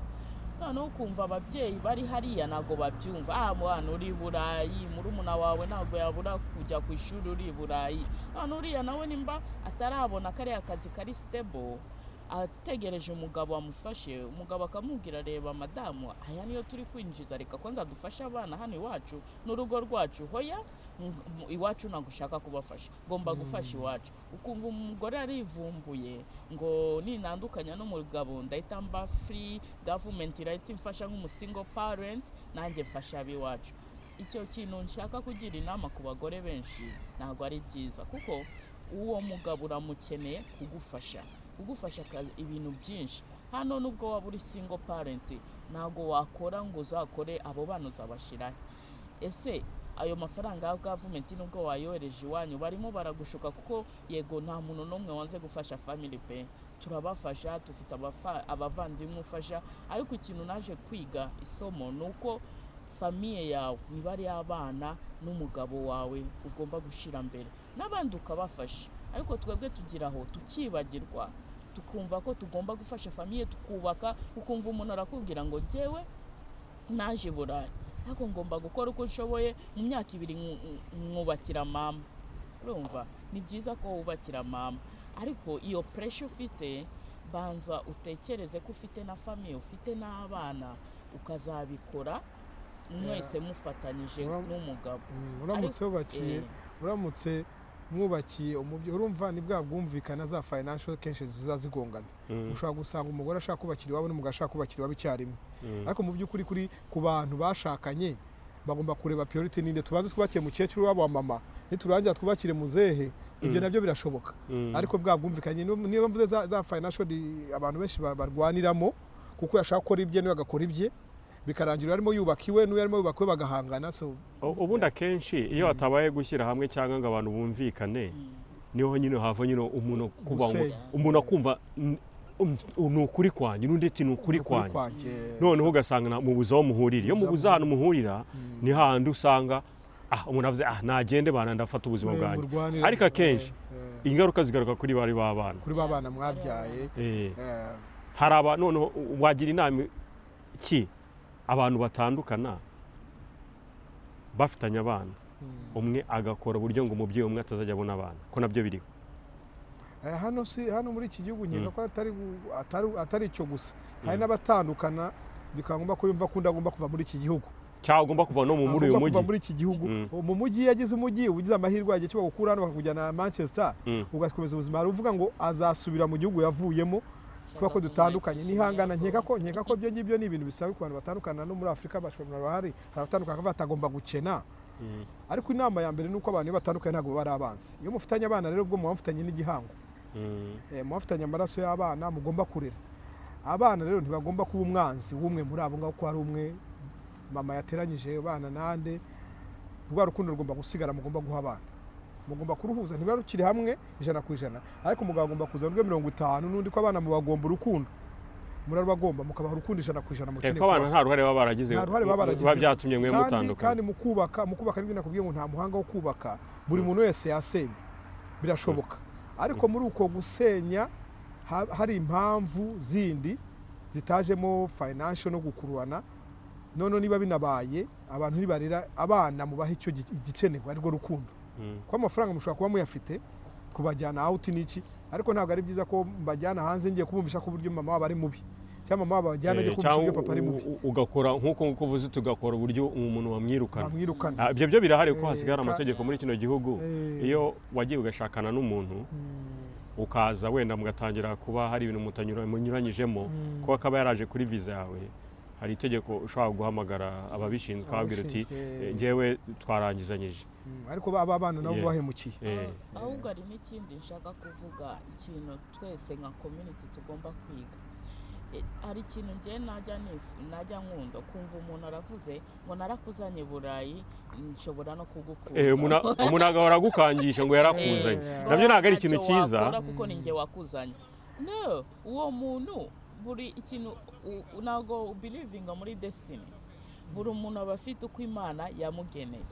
Noneho ukumva ababyeyi bari hariya ntabwo babyumva: "Ah, mwana uri i Burayi, murumuna wawe ntabwo yabura kujya ku ishuri uri i Burayi." None uriya nawe nimba atarabona kariya kazi kari stable, ategereje umugabo wamufashe, umugabo akamubwira: "Reba madamu, aya niyo turi kwinjiza, reka kwanza dufashe abana hano iwacu n'urugo rwacu." "Hoya, iwacu ntabwo ushaka kubafasha, ngomba gufasha iwacu." Ukumva umugore arivumbuye ngo ninandukanya n'umugabo ndahita mba free, government irahita imfasha nk'umusingle parent, nanjye mfasha ab'iwacu. Icyo kintu nshaka kugira inama ku bagore benshi, ntabwo ari byiza, kuko uwo mugabo uramukeneye kugufasha ibintu byinshi. Hano nubwo waba uri single parent, ntabwo wakora ngo uzakore, abo bana uzabashyirahe? Ese ayo mafaranga ya government, nubwo wayohereje iwanyu, barimo baragushuka? Kuko yego, nta muntu n'umwe wanze gufasha family pe, turabafasha, dufite abavandimwe ufasha. Ariko ikintu naje kwiga, isomo, ni uko famille yawe, niba ari abana n'umugabo wawe, ugomba gushyira mbere, n'abandi ukabafasha. Ariko twebwe tugira aho tukibagirwa, tukumva ko tugomba gufasha famille, tukubaka. Ukumva umuntu arakubwira ngo jyewe naje i Burayi, ariko ngomba gukora uko nshoboye, mu myaka 2 mwubakira mama. Urumva ni byiza ko wubakira mama, ariko iyo pressure ufite, banza utekereze ko ufite na famille, ufite n'abana, ukazabikora mwese mufatanyije n'umugabo. Uramutse wubakiye, uramutse mwubakiye umubyeyi, urumva ni bwa bwumvikana, za financial kenshi ziza zigongana. Ushobora gusanga umugore ashaka kubakira iwabo n'umugabo ashaka kubakira iwabo icyarimwe. Ariko mu by'ukuri, ku bantu bashakanye, bagomba kureba priority ninde. Tubanze twubakiye mukecuru wabo wa mama, niturangira twubakire muzehe. Ibyo nabyo birashoboka, ariko bwa bwumvikanye, niyo mvuze za financial abantu benshi barwaniramo. Kuko yashaka gukora ibye, niwe agakora ibye, bikarangira arimo yubaka iwe n'uyu arimo yubaka iwe, bagahangana. So Ubundi akenshi iyo hatabaye gushyira hamwe cyangwa ngo abantu bumvikane, niho nyine hava nyine umuntu kuva ngo Gusenya. umuntu akumva ni ukuri kwanjye, n'undi ati ni ukuri ukuri kwanjye. Kwanjye. Noneho ugasanga mubuze aho muhurira. Iyo mubuze ahantu muhurira, ni hahandi usanga umuntu avuze: "Ah, nagende bana, ndafata ubuzima bwanjye." Murwanire. Ariko akenshi ingaruka zigaruka kuri bari b'abana. Kuri ba bana mwabyaye. Hari aba noneho wagira inama ki abantu batandukana bafitanye abana, umwe agakora uburyo ngo umubyeyi umwe atazajya abona abana, ko nabyo biriho? Hano si hano muri iki gihugu, nkeka ko atari icyo gusa. Hari n'abatandukana bikaba ngombwa ko yumva ko undi agomba kuva muri iki gihugu. Cyangwa ugomba kuva no muri uyu Agomba kuva mujyi. muri iki gihugu. Mu mujyi, iyo ageze umujyi, uba ugize amahirwe yagiye cyo bagukura hano bakakujyana Manchester, ugakomeza ubuzima. Hari uvuga ngo azasubira mu gihugu yavuyemo kubera ko dutandukanye nihangana. Nkeka ko ibyo ngibyo ni ibintu bisanzwe ku bantu batandukana. No muri Afurika bashobora bahari, hari abatandukana bakavuga ati agomba gukena. Ariko inama ya mbere ni uko abantu iyo batandukanye ntabwo baba ari abanzi. Iyo mufitanye abana rero, ubwo muba mufitanye n'igihango. Muba mufitanye amaraso y'abana mugomba kurera. Abana rero ntibagomba kuba umwanzi w'umwe muri abo ngabo, ko hari umwe mama yateranyije abana nande. Rwa rukundo rugomba gusigara, mugomba guha abana, mugomba kuruhuza. Ntiba rukiri hamwe 100%, ariko umugabo agomba kuzana urwe 50 n'undi, ko abana mubagomba urukundo, murarubagomba, mukabaha urukundo 100% mukeneye Ko abana kubaha. nta ruhare baba baragize Nta ruhare baba baragize. biba byatumye mwe Kandi mutandukana. kandi mu kubaka nibyo nakubwiye ngo nta muhanga wo kubaka, buri muntu wese yasenya, birashoboka. Ariko muri uko gusenya hari impamvu zindi zitajemo financial no gukururana. None niba binabaye, abantu nibarera abana, mubaha icyo igikenewe, arirwo rukundo. Kuko amafaranga mushobora kuba muyafite, kubajyana out n'iki, ariko ntabwo ari byiza ko mbajyana hanze ngiye kubumvisha ko uburyo mama wabo ari mubi, cyangwa mama wabo bajyana agiye kubumvisha Cyangwa uburyo papa ari mubi. Ugakora nk'uko nguko uvuze, tugakora uburyo umuntu wamwirukana. Bamwirukana. Ibyo byo birahari kuko hasigaye hari amategeko muri kino gihugu. Iyo wagiye ugashakana n'umuntu, ukaza wenda mugatangira kuba hari ibintu munyuranyijemo, kuko akaba yaraje kuri viza yawe, hari itegeko ushobora guhamagara ababishinzwe ukababwira uti: Ababishinzwe. "Njyewe twarangizanyije." Ariko aba bana nabo bahemukiye. Ahubwo hari n'ikindi nshaka kuvuga, ikintu twese nka community tugomba kwiga. Hari ikintu njye najya nkunda kumva, umuntu aravuze ngo narakuzanye i Burayi, nshobora no kugukura. Umuntu agahora agukangisha ngo yarakuzanye. Nabyo ntabwo ari ikintu Ntacyo cyiza. wakora kuko ni njye wakuzanye. No, uwo muntu, buri ikintu ntabwo believinga muri destiny. Buri muntu aba afite uko Imana yamugeneye.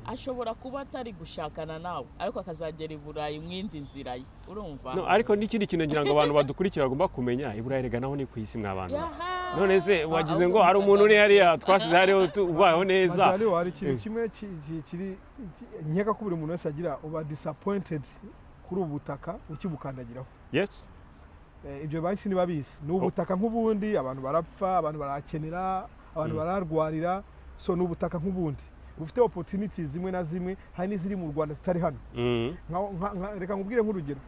Ashobora kuba atari gushakana nawe, ariko akazagera i Burayi mu yindi nzira ye, urumva? No, ariko n'ikindi kintu ngira ngo abantu badukurikira bagomba kumenya, i Burayi rega naho ni ku isi mw'abantu. Yaha! None se wagize Ahubwo ngo hari umuntu uri hariya musaza twasize hariya ubayeho neza? Majaliwa, hari ikintu kimwe kiri nkeka ko buri muntu wese agira, uba disappointed kuri ubu butaka ukibukandagiraho. Ibyo benshi ntibabizi, ni ubutaka nk'ubundi. Abantu barapfa, abantu barakenera, abantu bararwarira. So ni ubutaka nk'ubundi bufite opportunities zimwe na zimwe, hari n'iziri mu Rwanda zitari hano. Reka nkubwire nk'urugero,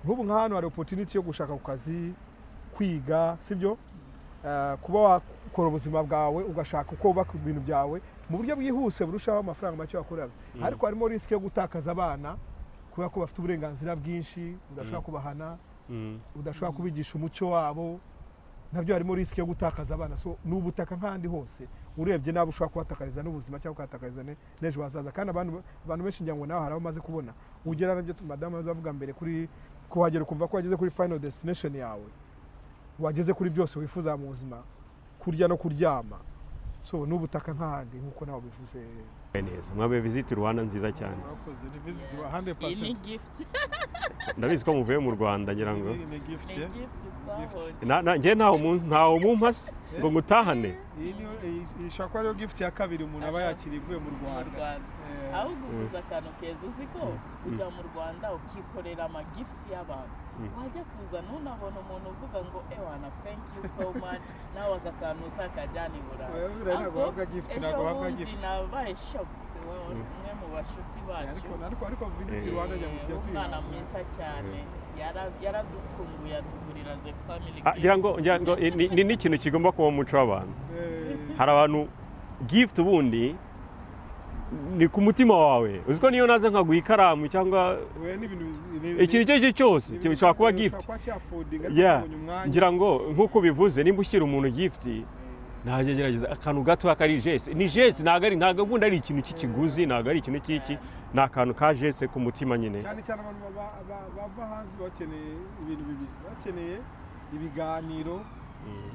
nk'ubu nka hano hari opportunity yo gushaka ku kazi, kwiga, sibyo? Kuba wakora ubuzima bwawe, ugashaka uko wubaka ibintu byawe mu buryo bwihuse burushaho amafaranga make wakorera. Ariko harimo risk yo gutakaza abana kubera ko bafite uburenganzira bwinshi, udashobora kubahana, udashobora kubigisha umuco wabo. Nabyo harimo risk yo gutakaza abana. So ni ubutaka nk'ahandi hose, urebye nabi ushobora kuhatakariza n'ubuzima cyangwa ukahatakariza n'ejo hazaza. Kandi abantu benshi, ngira ngo nawe hari abo umaze kubona ugera, nabyo madamu azavuga mbere, kuri kuhagera ukumva ko wageze kuri final destination yawe, wageze kuri byose wifuza mu buzima, kurya no kuryama. So ni ubutaka nk'ahandi nk'uko nawe bivuze. Neza, mwabaye Visit Rwanda nziza cyane. Mwakoze, ni Visit 100%. Iyi ni gift. Ndabizi ko muvuye mu Rwanda, ngira ngo Ni gift. Ni gift twabonye. Njye ntawe mumpasi ngo ngutahane. Iyi niyo, iyi ishobora kuba ariyo gift ya kabiri umuntu aba yakira ivuye mu Mu Rwanda. Rwanda. Ahubwo uvuze akantu keza. Uzi ko ujya mu Rwanda ukikorera amagift y'abantu, wajya kuza ntunabona umuntu uvuga ngo: "Ewana, thank you so much," nawe aka kantu uzakajyana i Burayi. Oya, buriya ntabwo Ahubwo bahabwa gift, ejo ntabwo bahabwa bundi gift. Nabaye shocked, umwe mu bashuti bacu, Ariko Visit Rwanda njya ngo tujya umwana tuyihabwa. mwiza cyane, yaradutunguye atugurira the family Ah, ngira ngo ni n'ikintu kigomba kuba mu muco w'abantu. Hari abantu gift ubundi Ni ku mutima wawe. Uzi ko niyo naza nkaguha ikaramu cyangwa Oya, n'ibintu ikintu icyo ari cyo cyose gishobora kuba gift. Kuba cyaffordinga. Yeah. Ngira ngo nk'uko bivuze, nimba ushyira umuntu gift, ntajya gerageza akantu gato kari geste. Ni geste, ntabwo ubundi ari ikintu cy'ikiguzi, ntabwo ari ikintu cy'iki, ni akantu ka geste ku mutima nyine. Cyane cyane abantu bava hanze bakeneye ibintu bibiri: bakeneye ibiganiro,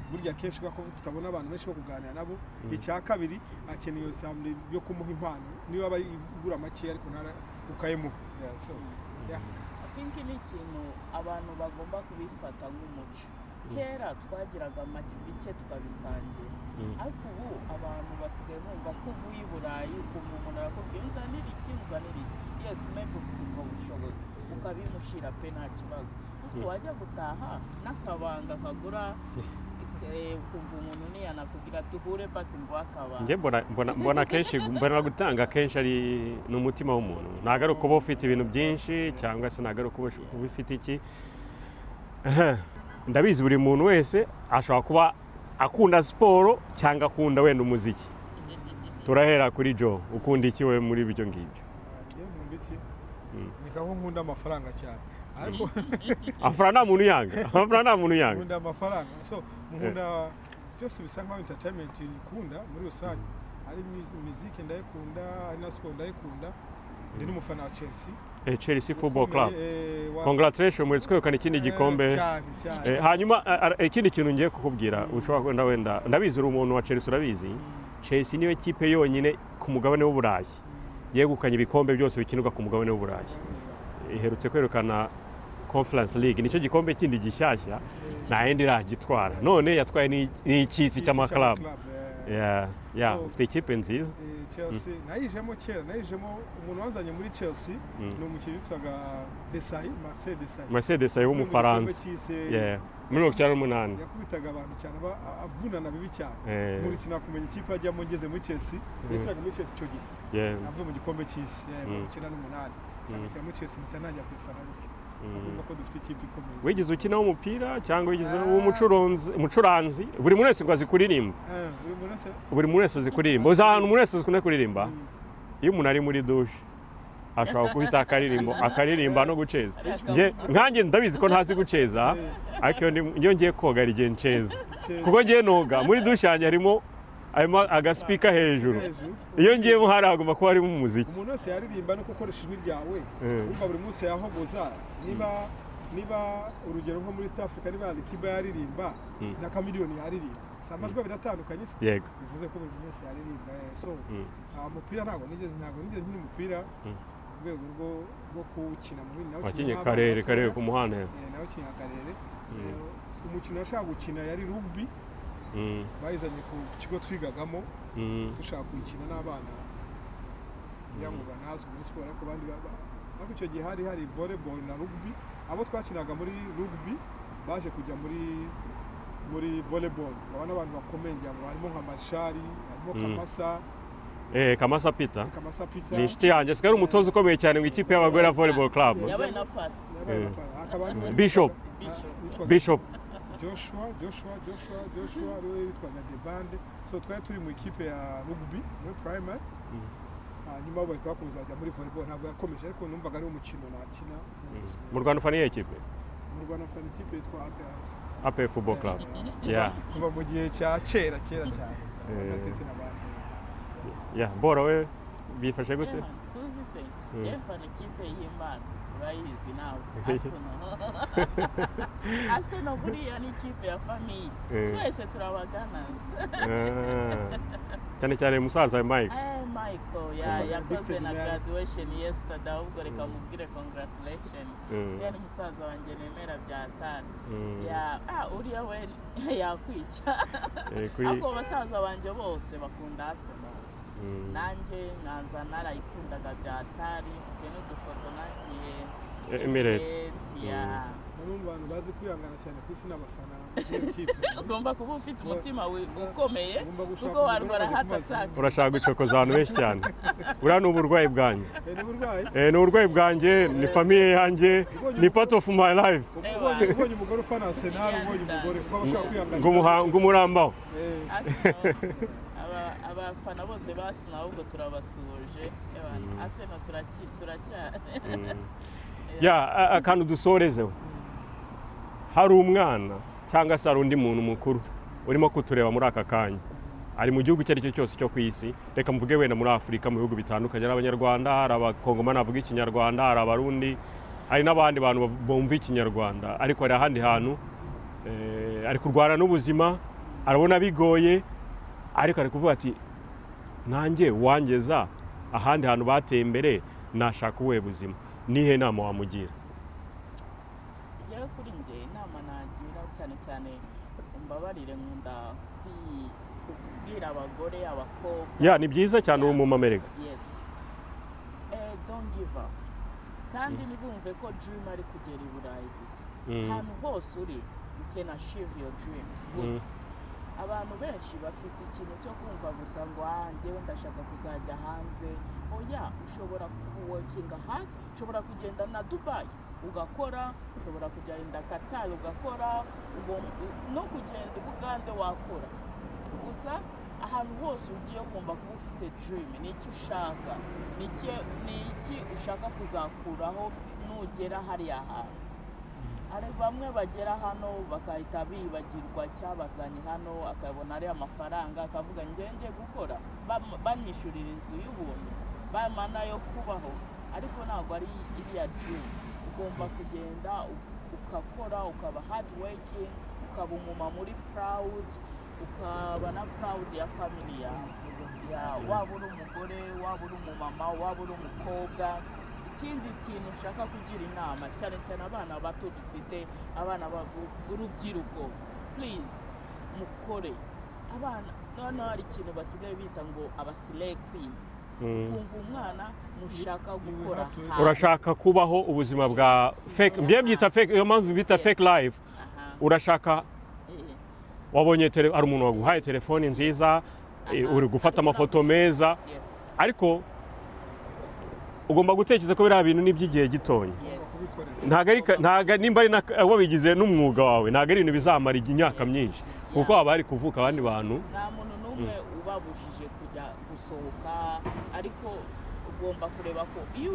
burya kenshi kubera ko tutabona abantu benshi bo kuganira nabo. Icya kabiri, akeneye iyo sample yo kumuha impano, niyo aba igura make ariko ntara ukayimuha. Yeah, so, yeah. I think ni ikintu abantu bagomba kubifata nk'umuco. Kera twagiraga bike tukabisangira, ariko ubu abantu basigaye bumva ko uvuye i Burayi, ukumva umuntu arakubwiye: "Nzanira iki, nzanira iki." Yes, maybe ufite ubwo bushobozi ukabimushyira pe, nta kibazo, ariko wajya gutaha n'akabanga kagura, ukumva umuntu niyanakubwira duhure basi ngo akabanga. Njye mbona kenshi, mbona gutanga kenshi ari ni umutima w'umuntu. Ntabwo ari ukuba ufite ibintu byinshi, cyangwa se ntabwo ari ukuba ufite iki. Ehe, ndabizi buri muntu wese ashobora kuba akunda siporo cyangwa akunda wenda umuziki. Turahera kuri Joe. Ukunda iki we muri ibyo ngibyo? Njye nkunda iki? Ni aho nkunda amafaranga cyane, ariko Amafaranga nta muntu uyanga, amafaranga nta muntu uyanga. Nkunda amafaranga, so nkunda byose bisa nkaho entertainment ikunda muri rusange. Ari muziki ndayikunda, ari na siporo ndayikunda. Ndi n'umufana wa Chelsea. Chelsea Football Club. Ukomeye. Congratulations, mwese kwegukana ikindi gikombe. Cyane cyane. Hanyuma ikindi kintu ngiye kukubwira, ushobora wenda ndabizi uri umuntu wa Chelsea, urabizi Chelsea niyo kipe yonyine ku mugabane w'Uburayi yegukanye ibikombe byose bikinirwa ku mugabane w'Uburayi. Iherutse kwegukana Conference League, nicyo gikombe kindi gishyashya, nta yindi iragitwara. None yatwaye n'icy'isi cy'amaklabu. Yeah. Ufite ikipe nziza. Chelsea nayijemo kera, nayijemo. Umuntu wanzanye muri Chelsea ni umukinnyi witwaga Desailly, Marcel Desailly. Marcel Desailly w'Umufaransa. Mu gikombe cy'isi. Yeah, muri 98. Yakubitaga abantu cyane, avunana bibi cyane. Nkurikira kumenya ikipe ajyamo ngeze muri Chelsea. Yakinaga muri Chelsea icyo gihe. Avuye mu gikombe cy'isi, 98, nsanga muri Chelsea, mpita ntangira kuyifana gutyo. Urumva ko dufite ikipe ikomeye. Wigeze ukina umupira cyangwa wigeze umucuranzi? Umucuranzi, buri muntu wese ngo azi kuririmba. Buri muntu wese. Buri muntu wese azi kuririmba. Uzi ahantu umuntu wese akunda kuririmba? Iyo umuntu ari muri douche ashobora guhita akaririmbo, akaririmba no guceza. Njye nkanjye ndabizi ko ntazi guceza, ariko iyo ngiye koga hari igihe nceza, kuko ngiye noga muri douche yanjye harimo agaspeaker hejuru. Hejuru. Iyo ngiyemo hari hagomba kuba harimo umuziki. Umuntu wese yaririmba no gukoresha ijwi ryawe. Urumva buri munsi yahogoza. Niba urugero nko muri East Africa, niba Alikiba yaririmba na Chameleone yaririmba, si amajwi abiri atandukanye se? Yego. Bivuze ko buri muntu wese yaririmba. So umupira ntabwo nigeze nkina umupira mu rwego rwo kuwukina mu bindi. Nawukinnye Wakinye nk'abana karere batoya. Karere ku muhanda. Nawukinnye akarere. Umukino nashaka gukina yari rugby. Bayizanye ku kigo twigagamo, dushaka kuyikina n'abana kugira ngo banazwe muri siporo, ariko abandi ariko icyo gihe hari volleyball na rugby. Abo twakinaga muri rugby baje kujya muri volleyball, baba n'abantu bakomeye. Ngira ngo harimo nka Marshali, harimo Kamasa. Kamasa Peter. Kamasa Peter. Ni inshuti yanjye, asigaye ari umutoza ukomeye cyane mu ikipe y'abagore ya volleyball club. Yabaye na pastor. Yabaye na hakaba n'undi Bishop. witwaga Bishop. Joshua ariwe witwaga Debande. So twari turi mu ikipe ya rugby muri primary, hanyuma bo bahita bakomeza bajya muri volleyball. Ntabwo yakomeje, ariko numvaga ari umukino nakina. Mu Rwanda ufana iyihe kipe? Mu Rwanda mfana ikipe yitwa APR. APR Football Club, yeah. Kuva mu gihe cya kera kera cyane. Gatete n'abandi. Yeah, Bora we bifashe gute? Ewa, suzi se yewe, mfana ikipe y'Imana, urayizi nawe, Arsenal. Arsenal buriya ni ikipe ya famille. Twese turabagana. Ah. Cyane cyane musaza Mike. Michael yakoze na graduation yesterday. Ahubwo reka mubwire congratulation. Uriya ni musaza wanjye nemera bya atari. Ya, uriya we yakwica. Kuri Ariko basaza banjye bose bakunda Arsenal. Nanjye nkanza narayikundaga bya atari, mfite n'udufoto nagiye Emirates. Ya. Bamwe mu bantu bazi kwihangana cyane ku isi ni abafana b'iyo kipe. Ugomba kuba ufite umutima ukomeye, Ugomba gushaka kuko warwara umugore ukajya heart ku mazi. attack. Urashaka gucokoza abantu benshi cyane. Buriya ni uburwayi bwanjye. Ni uburwayi. Ni uburwayi bwanjye, ni famille yanjye, ni part of my life. Ubonye umugore ufana Arsenal, ubonye umugore, kuko aba ashaka kwihangana. Ngumurambaho. Arsenal, Abafana bose ba Arsenal ahubwo turabasuhuje. Ewana, Arsenal turacyari. Ya, akantu dusorezeho, hari umwana cyangwa se hari undi muntu mukuru urimo kutureba muri aka kanya, ari mu gihugu icyo ari cyo cyose cyo ku isi, reka mvuge wenda muri Afurika, mu bihugu bitandukanye, hari Abanyarwanda, hari Abakongomani bavuga Ikinyarwanda, hari Abarundi, hari n'abandi bantu bumva Ikinyarwanda, ariko hari ahandi hantu ari kurwana n'ubuzima, arabona bigoye, ariko ari kuvuga ati: "Nanjye wangeza ahandi hantu bateye imbere, nashaka ubuhe buzima?" Nihe nama wamugira? Njyewe, kuri njye, inama nagira cyane cyane, umbabarire, nkunda kubwira abagore, abakobwa. Ya, ni byiza cyane, uri umumama erega. Yes, don't give up, kandi ntibumve ko dream ari kugera i Burayi gusa. Ahantu hose uri, you can achieve your dream. Good. Abantu benshi bafite ikintu cyo kumva gusa ngo: "Ah, njyewe ndashaka kuzajya hanze." Oya, ushobora kuworkinga hard, ushobora kugenda na Dubai ugakora, ushobora kugenda Qatar ugakora, no kugenda Ubugande wakora. Gusa ahantu hose ugiye ugomba kuba ufite dream. Ni iki ushaka? Ni iki ushaka kuzakuraho nugera hariya hantu? Hari bamwe bagera hano bagahita bibagirwa cyabazanye hano, akabona ari amafaranga, akavuga: "Njye gukora banyishyurira inzu y'ubuntu, bamana yo kubaho." Ariko ntabwo ari iriya dream. Ugomba kugenda ugakora, ukaba hard working, ukaba umumama uri proud, ukaba na proud ya family yawe. Ya, waba uri umugore, waba uri umumama, waba uri umukobwa. Ikindi kintu ushaka kugira inama, cyane cyane abana bato dufite, abana b'urubyiruko, please mukore. Abana noneho hari ikintu basigaye bita ngo aba slay queen. Kumva umwana mushaka gukora have to- hard. Urashaka kubaho ubuzima bwa fake, mbye byita fake, iyo mpamvu bita fake life. Urashaka wabonye hari umuntu waguhaye telefoni nziza, uri gufata amafoto meza, ariko ugomba gutekereza ko biriya bintu ni iby'igihe gitonya. Kubikorera. Ntabwo ari ntabwo nimba ari wabigize n'umwuga wawe, ntabwo ari ibintu bizamara imyaka myinshi, kuko haba hari kuvuka abandi bantu. Nta muntu n'umwe ubabujije kujya gusohoka, ariko ugomba kureba ko iyo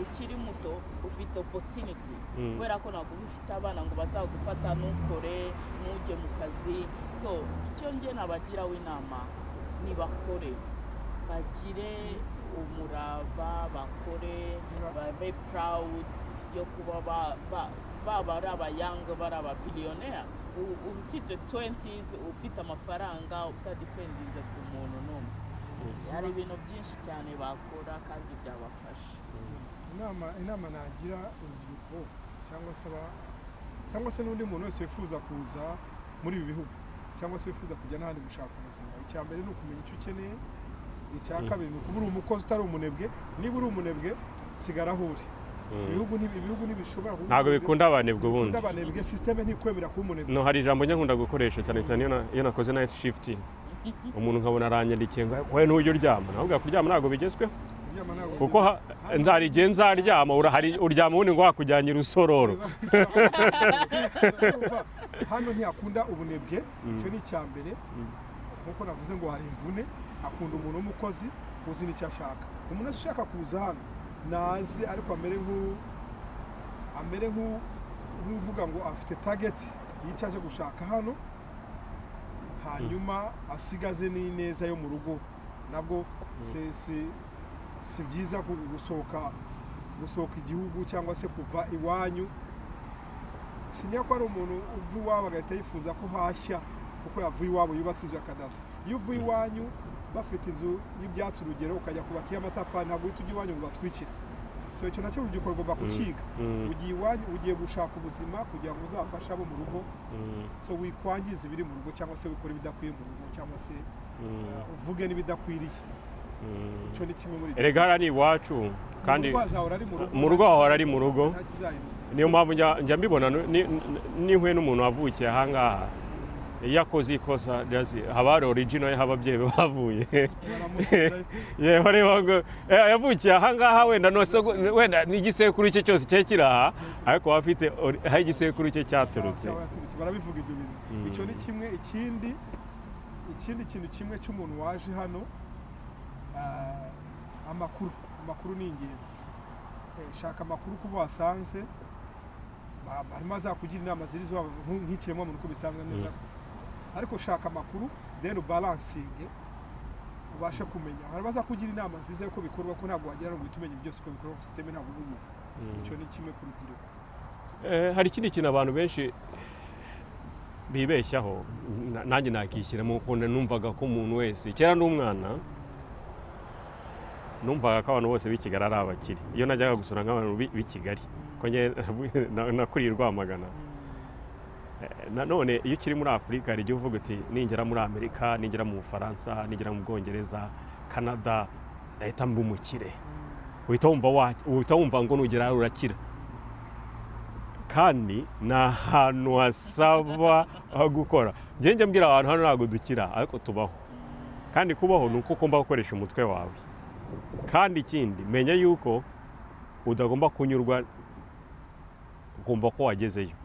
ukiri muto ufite opportunity, kubera ko ntabwo uba ufite abana ngo bazagufata ntukore, ntujye mu kazi. So icyo njye nabagiraho inama, nibakore, bagire umurava, bakore, babe proud yo kuba baba ari aba young, bari aba billionaire, ufite 20s, ufite amafaranga, utadependinze ku muntu n'umwe. Hari ibintu byinshi cyane bakora kandi byabafasha. Inama nagira urubyiruko cyangwa se cyangwa se n'undi muntu wese wifuza kuza muri ibi bihugu cyangwa se wifuza kujya n'ahandi gushaka ubuzima, icya mbere ni ukumenya icyo ukeneye. Icya kabiri ni ukuba uri umukozi utari umunebwe. Niba uri umunebwe, sigara aho uri. Ibihugu ntibishobora Ntabwo bikunda abanebwe ubundi. Bikunda abanebwe. Système ntikwemera kuba umunebwe. No, hari ijambo njya nkunda gukoresha cyane cyane iyo nakoze night shift, umuntu nkabona aranyandikiye ngo: "Wowe ntujya uryama?" Navuga kuryama ntabwo bigezweho. Kuryama ntabwo Kuko nzari igihe nzaryama, hari uryama ubundi ngo wakujyanye urusororo. Urumva, hano ntiyakunda ubunebwe, icyo ni icya mbere. Nkuko navuze ngo hari imvune, akunda umuntu w'umukozi uzi n'icyo ashaka. Umuntu wese ushaka kuza hano naze, ariko amere nk'uvuga ngo afite target y'icyo aje gushaka hano, hanyuma asigaze n'ineza yo mu rugo. Nabwo si byiza gusohoka igihugu cyangwa se kuva iwanyu. Sinya ko ari umuntu uva iwabo agahita yifuza ko hashya kuko yavuye iwabo yubatse inzu ya kadasa. Iyo uvuye iwanyu bafite inzu y'ibyatsi, urugero, ukajya kubaka iy'amatafari, ntabwo uhita ujya iwanyu ngo batwikire. So icyo nacyo urubyiruko rugomba kukiga. Ugiye iwanyu ugiye gushaka ubuzima kugira ngo uzafashe abo mu rugo. So wikwangiza ibiri mu rugo, cyangwa se wikora ibidakwiye mu rugo, cyangwa se uvuge n'ibidakwiriye. Icyo ni kimwe muri ibyo. Erega hariya ni iwacu kandi. Mu rugo hazahora ari mu rugo. Mu rugo hahora ari mu rugo. Nta kizahinduka. Niyo mpamvu njya mbibona nihuye n'umuntu wavukiye ahangaha, iyo akoze ikosa haba hari original y'aho ababyeyi be bavuye. Baramusubizayo. Yewe, reba ngo yavukiye ahangaha, wenda wenda n'igisekuru cye cyose cye kiri aha, ariko aba afite aho igisekuru cye cyaturutse. Cyangwa yaturutse. Barabivuga ibyo bintu. Icyo ni kimwe. Ikindi Ikindi kintu kimwe cy'umuntu waje hano, amakuru ni ingenzi. Shaka amakuru kubo wasanze, harimo azakugira inama ziri zo nk'ikiremwamuntu uko bisanzwe neza, ariko shaka amakuru, then ubalancinge, ubashe kumenya. Hari abazakugira inama nziza y'uko bikorwa, ko ntabwo wagera ngo uhite umenya byose uko bikorwa, système ntabwo uba uyizi. Icyo ni kimwe ku rubyiruko. Hari ikindi kintu abantu benshi bibeshyaho, nanjye nakishyiramo, kuko numvaga ko umuntu wese, kera ndi umwana, numvaga ko abantu bose b'i Kigali ari abakire. Iyo najyaga gusura nk'abantu b'i Kigali, ko njye nakuriye i Rwamagana. Nanone iyo ukiri muri Afurika, hari igihe uvuga uti: "Ningera muri Amerika, ningera mu Bufaransa, ningera mu Bwongereza, Canada, ndahita mba umukire." Uhita wumva ngo nugera urakira, kandi ni ahantu hasaba gukora. Njye mbwira abantu, hano ntabwo dukira, ariko tubaho, kandi kubaho ni uko ugomba gukoresha umutwe wawe. Kandi ikindi, menya yuko utagomba kunyurwa ukumva ko wagezeyo.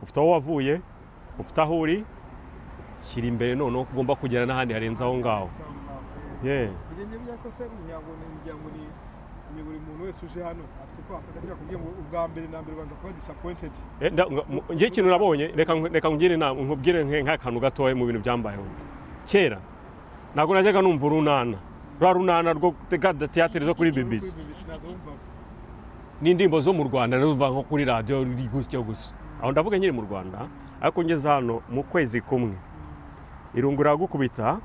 Ufite aho wavuye, ufite aho uri, shyira imbere noneho ugomba kugera n'ahandi harenze aho ngaho. Yeah. Ibyo ngibyo ko se ngira ngo ni buri muntu wese uje hano afite uko afata. Kugira ngo ubwa mbere na mbere ubanza kuba disappointed. Njye ikintu nabonye, reka nkugire inama, nkubwire nk'akantu gatoya mu bintu byambayeho. Kera ntabwo najyaga numva urunana, rwa runana rwo gutega théâtre zo kuri BBC BBC nazo wumvaga. N'indirimbo zo mu Rwanda numva nko kuri radiyo ruri gutyo gusa. Aho ndavuga nkiri mu Rwanda, ariko ngeze hano mu kwezi kumwe irungu riragukubita,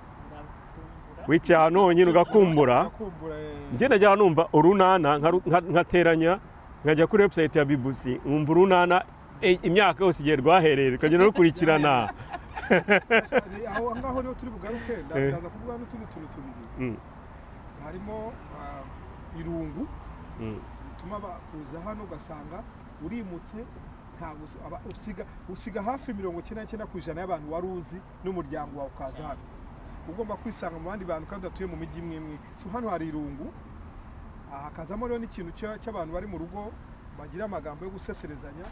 wicaye ahantu honyine ugakumbura. Akumbura. Njye najyaga numva urunana, nkateranya, nkajya kuri website ya BBC, nkumva urunana, imyaka yose igihe rwahereye, rukagenda rukurikirana. Aho ngaho niho turi bugaruke. Ndaza kuvuga n'utundi tuntu tubiri. Harimo irungu bituma kuza hano ugasanga urimutse, ntabwo usiga hafi 99% y'abantu wari uzi n'umuryango wawe, ukaza hano ugomba kwisanga mu bandi bantu kandi udatuye mu mijyi imwe imwe. So hano hari irungu. Aha hakazamo rero n'ikintu cy'abantu bari mu rugo bagira amagambo yo guseserezanya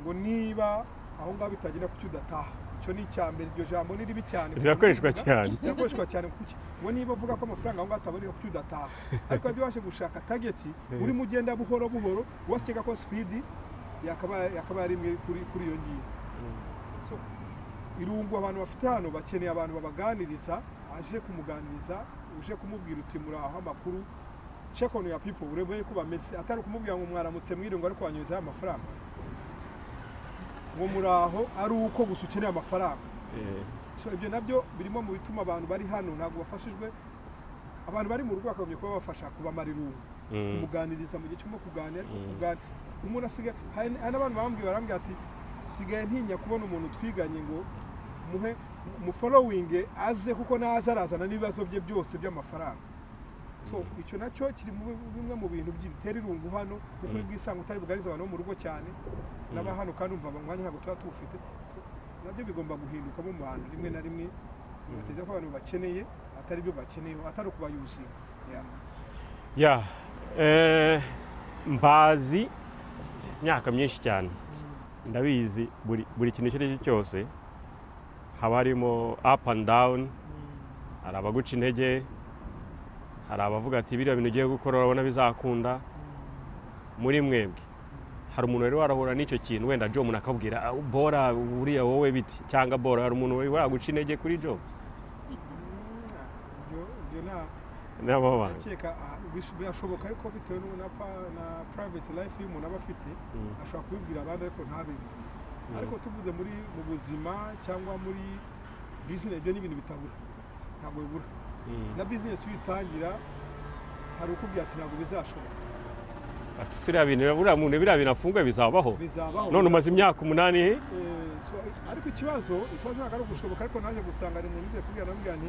ngo niba aho ngaho bitagenda, kuki udataha? Icyo ni icya mbere. Iryo jambo ni ribi cyane. Rirakoreshwa cyane. Rirakoreshwa cyane. Kuki ngo niba uvuga ko amafaranga aho ngaho ataboneka, kuki udataha? Ariko iyo waje gushaka target, urimo ugenda buhoro buhoro, wakeka ko speed yakabaye ari imwe kuri iyo ngiyo. So, irungu abantu bafite hano, bakeneye abantu babaganiriza, aje kumuganiriza, uje kumubwira uti: "Muraho, amakuru?" Check on your people, urebe ko bameze, atari ukumubwira ngo mwaramutse mwirungu ariko wanyozeho amafaranga, ngo muraho ari uko gusa ukeneye amafaranga. So ibyo nabyo birimo mu bituma abantu bari hano ntabwo bafashijwe. Abantu bari mu rugo bakagombye kuba bafasha kubamara irungu, kumuganiriza mu gihe cy'urimo kuganira. Ariko kuganira umuntu asigaye, hari n'abantu bambwiye, barambwira ati: "Sigaye ntinya kubona umuntu twiganye ngo muhe mufollowinge aze, kuko naza arazana n'ibibazo bye byose by'amafaranga." So icyo nacyo kiri mu bimwe mu bintu bitera irungu hano, kuko uri bwisanga utari buganize abantu bo mu rugo cyane n'aba hano, kandi umva umwanya ntabwo tuba tuwufite. So, nabyo bigomba guhindukamo mu bantu rimwe na rimwe, bateze ko abantu bakeneye atari byo bakeneye, atari ukubayuzinga. Yeah. Ya, mbazi imyaka myinshi cyane, ndabizi buri kintu icyo ari cyo cyose haba harimo up and down. Hari abaguca intege, hari abavuga ati: "Biriya bintu ugiye gukora urabona bizakunda?" Muri mwebwe hari umuntu wari warahura n'icyo kintu? Wenda Joe, umuntu akabwira: "Ah, bora buriya wowe biti," cyangwa bora, hari umuntu wari waguca intege kuri Joe? Ibyo nta N'abo bantu. Ndakeka birashoboka, ariko bitewe na private life y'umuntu aba afite, ashobora kubibwira abandi ariko ntabibwire. Ariko tuvuze muri mu buzima cyangwa muri business, ibyo ni ibintu bitabura, ntabwo bibura. Na business iyo uyitangira, hari ukubwira ati: "Ntabwo bizashoboka." Ati: "Biriya bintu, buriya muntu, biriya bintu afunguye bizabaho?" Bizabaho. None umaze imyaka 8. So, ariko ikibazo ntabwo ari ugushoboka. Ariko naje gusanga ari umuntu ugiye kubwira, namubwira nti: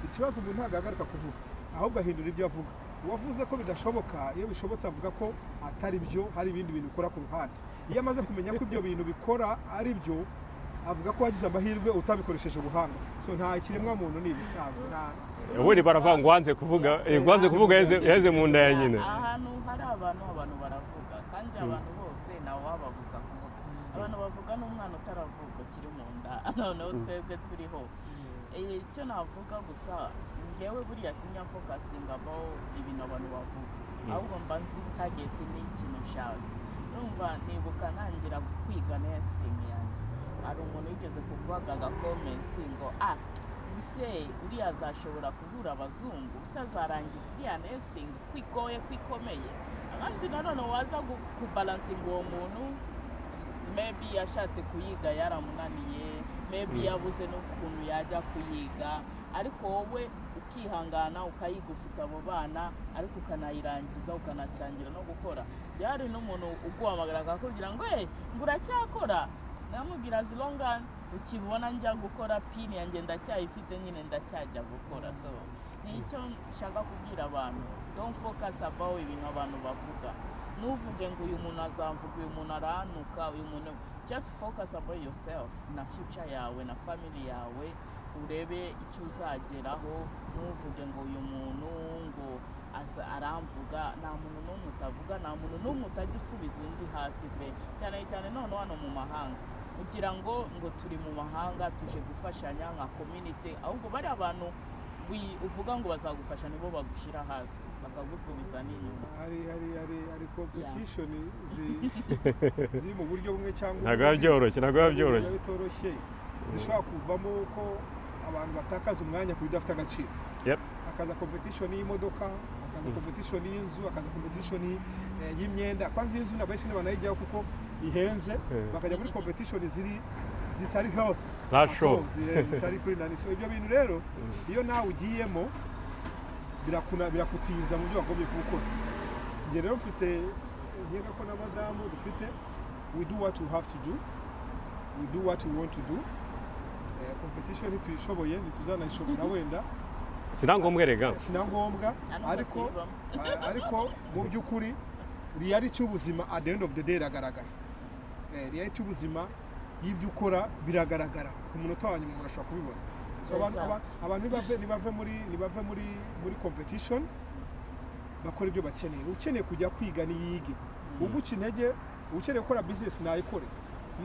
"Ikibazo, umuntu ntabwo ahagarika kuvuga, ahubwo ahindura ibyo avuga. Uwavuze ko bidashoboka, iyo bishobotse avuga ko atari byo, hari ibindi bintu ukora ku ruhande. Iyo amaze kumenya ko ibyo bintu bikora ari byo, avuga ko wagize amahirwe utabikoresheje ubuhanga." So nta kiremwa muntu, ni ibisanzwe, nta Ubundi baravuga ngo wanze kuvuga, wanze kuvuga yaheze mu nda ya nyina. Ahantu hari abantu, abantu baravuga, kandi abantu bose ntawe wababuza kuvuga. Abantu bavuga n'umwana utaravuka ukiri mu nda, noneho twebwe turiho. Icyo navuga gusa, ngewe buriya sinya focusinga about ibintu abantu bavuga, ahubwo mba nzi target n'ikintu nshaka. Numva nibuka ntangira kwiga nursing yanjye, hari umuntu wigeze kuvuga agacomment ngo: "Ah, ubuse uriya azashobora kuvura abazungu? Ubuse azarangiza iriya nursing kwigoye, kwikomeye?" Abandi nanone waza kubalancinga uwo muntu, maybe yashatse kuyiga yaramunaniye, maybe yabuze n'ukuntu yajya kuyiga, ariko wowe ukihangana ukayiga ufite abo bana, ariko ukanayirangiza, ukanatangira no gukora. Byari n'umuntu uguhamagara akakubwira ngo: "Eh, ngo uracyakora?" Namubwira: "As long as ukibona njya gukora, PIN yanjye ndacyayifite nyine, ndacyajya gukora." So ni icyo nshaka kubwira abantu: don't focus about ibintu abantu bavuga. Ntuvuge ngo uyu muntu azamvuga, uyu muntu arantuka, uyu muntu. Just focus about yourself na future yawe na family yawe, urebe icyo uzageraho. Ntuvuge ngo uyu muntu ngo aramvuga. Nta muntu n'umwe utavuga, nta muntu n'umwe utajya usubiza undi hasi pe, cyane cyane none hano mu mahanga. Kugira ngo turi mu mahanga, tuje gufashanya nka community, ahubwo bariya abantu uvuga ngo bazagufasha nibo bagushyira hasi, bakagusubiza n'inyuma. Hari competition ziri mu buryo bumwe cyangwa Ntabwo biba ubundi. byoroshye, ntabwo biba byoroshye. Biba bitoroshye, zishobora kuvamo ko abantu batakaza umwanya ku bidafite agaciro. Hakaza competition y'imodoka, hakaza competition y'inzu, hakaza competition y'imyenda. Kwanza y'inzu na benshi ntibanayijyaho kuko ihenze, bakajya muri competition ziri zitari health Za show. Zitari kuri nani. So ibyo bintu rero, iyo nawe ugiyemo birakutiza mu byo wagombye gukora. Njye rero mfite, nkeka ko na madamu dufite, we do what we have to do, we do what we want to do. Competition ntituyishoboye, ntituzanayishobora wenda. Si na ngombwa erega. Si na ngombwa. Nta nubwo Ariko tuyivamo. Ariko mu by'ukuri reality y'ubuzima at the end of the day iragaragara. Reality y'ubuzima y'ibyo ukora biragaragara ku munota wa nyuma, umuntu ashobora kubibona. So abantu nibave muri competition, bakora ibyo bakeneye. Ukeneye kujya kwiga niyige, uguca intege. Ukeneye gukora business nayikore.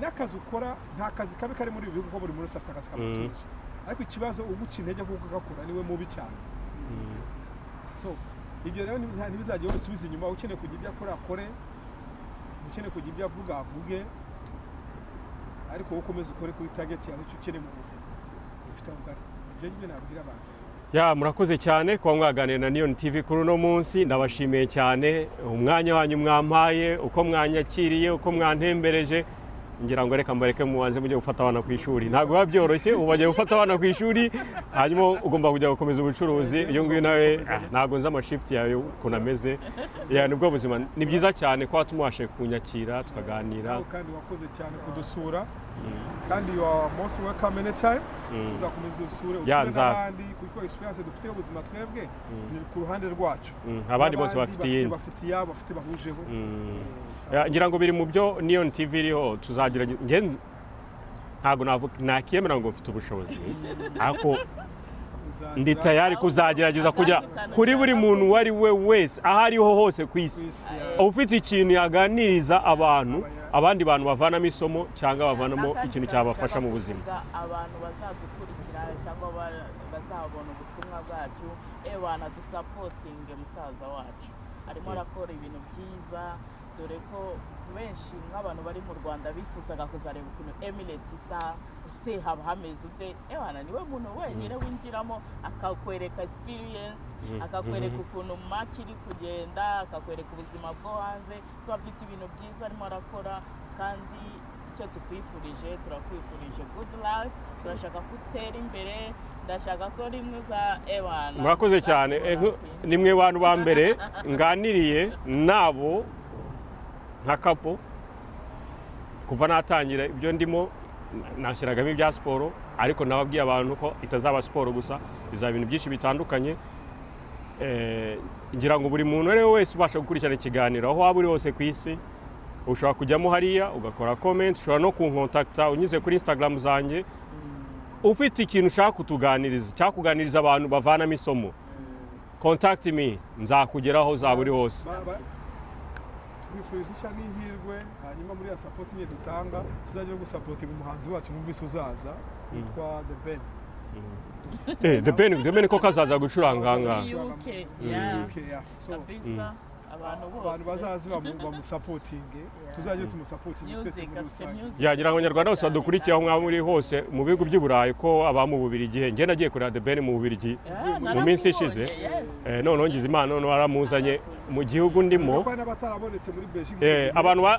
N'akazi ukora, nta kazi kabi kari muri ibi bihugu, kuko buri muntu wese afite akazi kamutunze. Ariko ikibazo, uguca intege kuko ugakora niwe mubi cyane. So ibyo rero ntibizajya bisubiza inyuma. Ukeneye kugira ibyo akora akore, ukeneye kugira ibyo avuga avuge, ariko wowe ukomeze ukore kuri target yawe, icyo ukeneye mu buzima ufite aho ugana. Ibyo ngibyo nabwira abantu. Ya, murakoze cyane kuba mwaganira na Neon TV kuri uno munsi. Ndabashimiye cyane umwanya wanyu mwampaye, uko mwanyakiriye, uko mwantembereje. Ngira ngo reka mbareke mubanze mujye gufata abana ku ishuri. Ntabwo biba byoroshye, ubu bagiye gufata abana ku ishuri, hanyuma ugomba kujya gukomeza ubucuruzi. Uyu nguyu nawe, ntabwo nzi amashift yawe ukuntu ameze. Ya, nibwo buzima. Ni byiza cyane kuba tumubashe kunyakira tukaganira. Nawe kandi wakoze cyane kudusura, kandi you are most welcome anytime. Uzakomeza udusure, Ya, usure nzaza. n'abandi, kuko experience dufite y'ubuzima twebwe ni ku ruhande rwacu. Abandi bose N'abandi bafite iyindi. Bafite iyabo, bafite bahujeho. Sawa. Ya, ngira ngo biri mu byo Neon TV iriho tuzagira. Njye ntabwo navuga, nakiyemera ngo mfite ubushobozi, ariko ndi tayari kuzagerageza kujya kuri buri muntu uwo ari we wese, aho ariho hose ku isi, Ku isi, ya. ufite ikintu yaganiriza abantu, abandi bantu bavanamo isomo cyangwa bavanamo N'akandi ikintu kantu cyabafasha mu nshaka buzima. kuvuga, abantu bazadukurikira cyangwa bazabona ubutumwa bwacu, ewana dusupportinge musaza wacu, arimo arakora ibintu byiza, dore ko benshi nk'abantu bari mu Rwanda bifuzaga kuzareba ukuntu Emirates isa, ese haba hameze ute. Ewana niwe muntu wenyine winjiramo akakwereka experience, akakwereka ukuntu match iri kugenda, akakwereka ubuzima bwo hanze. So afite ibintu byiza arimo arakora, kandi icyo tukwifurije, turakwifurije good luck. Turashaka ko utera imbere, ndashaka ko rimwe za ewana Murakoze cyane. Ni mwe bantu ba mbere nganiriye nabo nka couple kuva natangira ibyo ndimo. Nashyiragamo ibya siporo, ariko nababwiye abantu ko itazaba siporo gusa, izaba ibintu byinshi bitandukanye. Ngira ngo buri muntu uwo ari we wese ubasha gukurikirana ikiganiro, aho waba uri hose ku isi, ushobora kujyamo hariya ugakora comment, ushobora no kuncontacta unyuze kuri Instagram zanjye, ufite ikintu ushaka kutuganiriza cyangwa kuganiriza abantu bavanamo isomo. Contact me, nzakugeraho uzaba uri hose. Twifurije ishya n'ihirwe. Hanyuma muri ya support nyine dutanga, tuzajya no gusupportinga umuhanzi wacu numvise uzaza witwa The Ben. The Ben ko kazaza gucuranga aha ngaha. Muri UK, yeah. Okay, yeah. So, Kabisa, abantu abantu bose. Bazaze bamusapotinge, tuzajye tumusapotinge twese Music, muri afite rusange. music. Yagira ngo Abanyarwanda bose badukurikiye, aho mwaba muri hose mu bihugu by'i Burayi, ko aba mu Bubiligi, njye nagiye kureba The Ben mu Bubiligi Yeah, mu minsi ishize. naramubonye, yes. Noneho ngize Imana, noneho aramuzanye mu gihugu ndimo. Kuko hari n'abatarabonetse muri Belgique.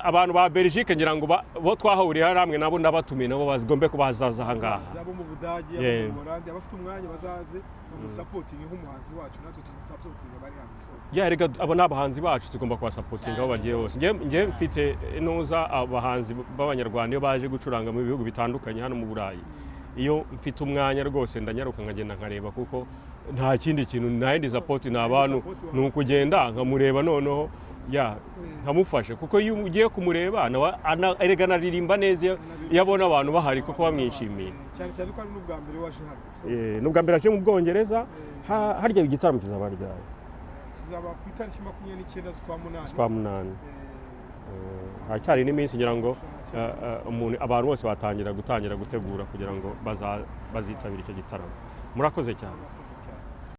Abantu ba Belgique, ngira ngo bo twahuriye hamwe nabo, ndabatumiye, nabo bagombe ko bazaza aha ngaha. Bazaze, abo mu Budage, abo mu Buholandi, abafite umwanya bazaze bamusapotinge nk'umuhanzi wacu, natwe tumusapotinge bari hano. So, Ya, rega abo ni abahanzi bacu, tugomba kubasapotinga aho bagiye hose. Njye mfite nuza abahanzi b'Abanyarwanda, iyo baje gucuranga mu bihugu bitandukanye hano mu Burayi, iyo mfite umwanya rwose ndanyaruka nkagenda nkareba, kuko nta kindi kintu, nta yindi support, ni abantu, ni ukugenda nkamureba, noneho ya nkamufasha, kuko iyo ugiye kumureba nawe erega anaririmba neza iyo abona abantu bahari kuko bamwishimiye. Cyane cyane ko ari n'ubwa mbere waje hano. So, N'ubwa mbere aje mu Bwongereza. Harya igitaramo kizaba ryari? Kizaba ku itariki 29 z'ukwa munani. Z'ukwa munani. Haracyari n'iminsi, ngira ngo umuntu, abantu bose batangira gutangira gutegura kugira ngo bazitabire icyo gitaramo. Murakoze cyane. Murakoze.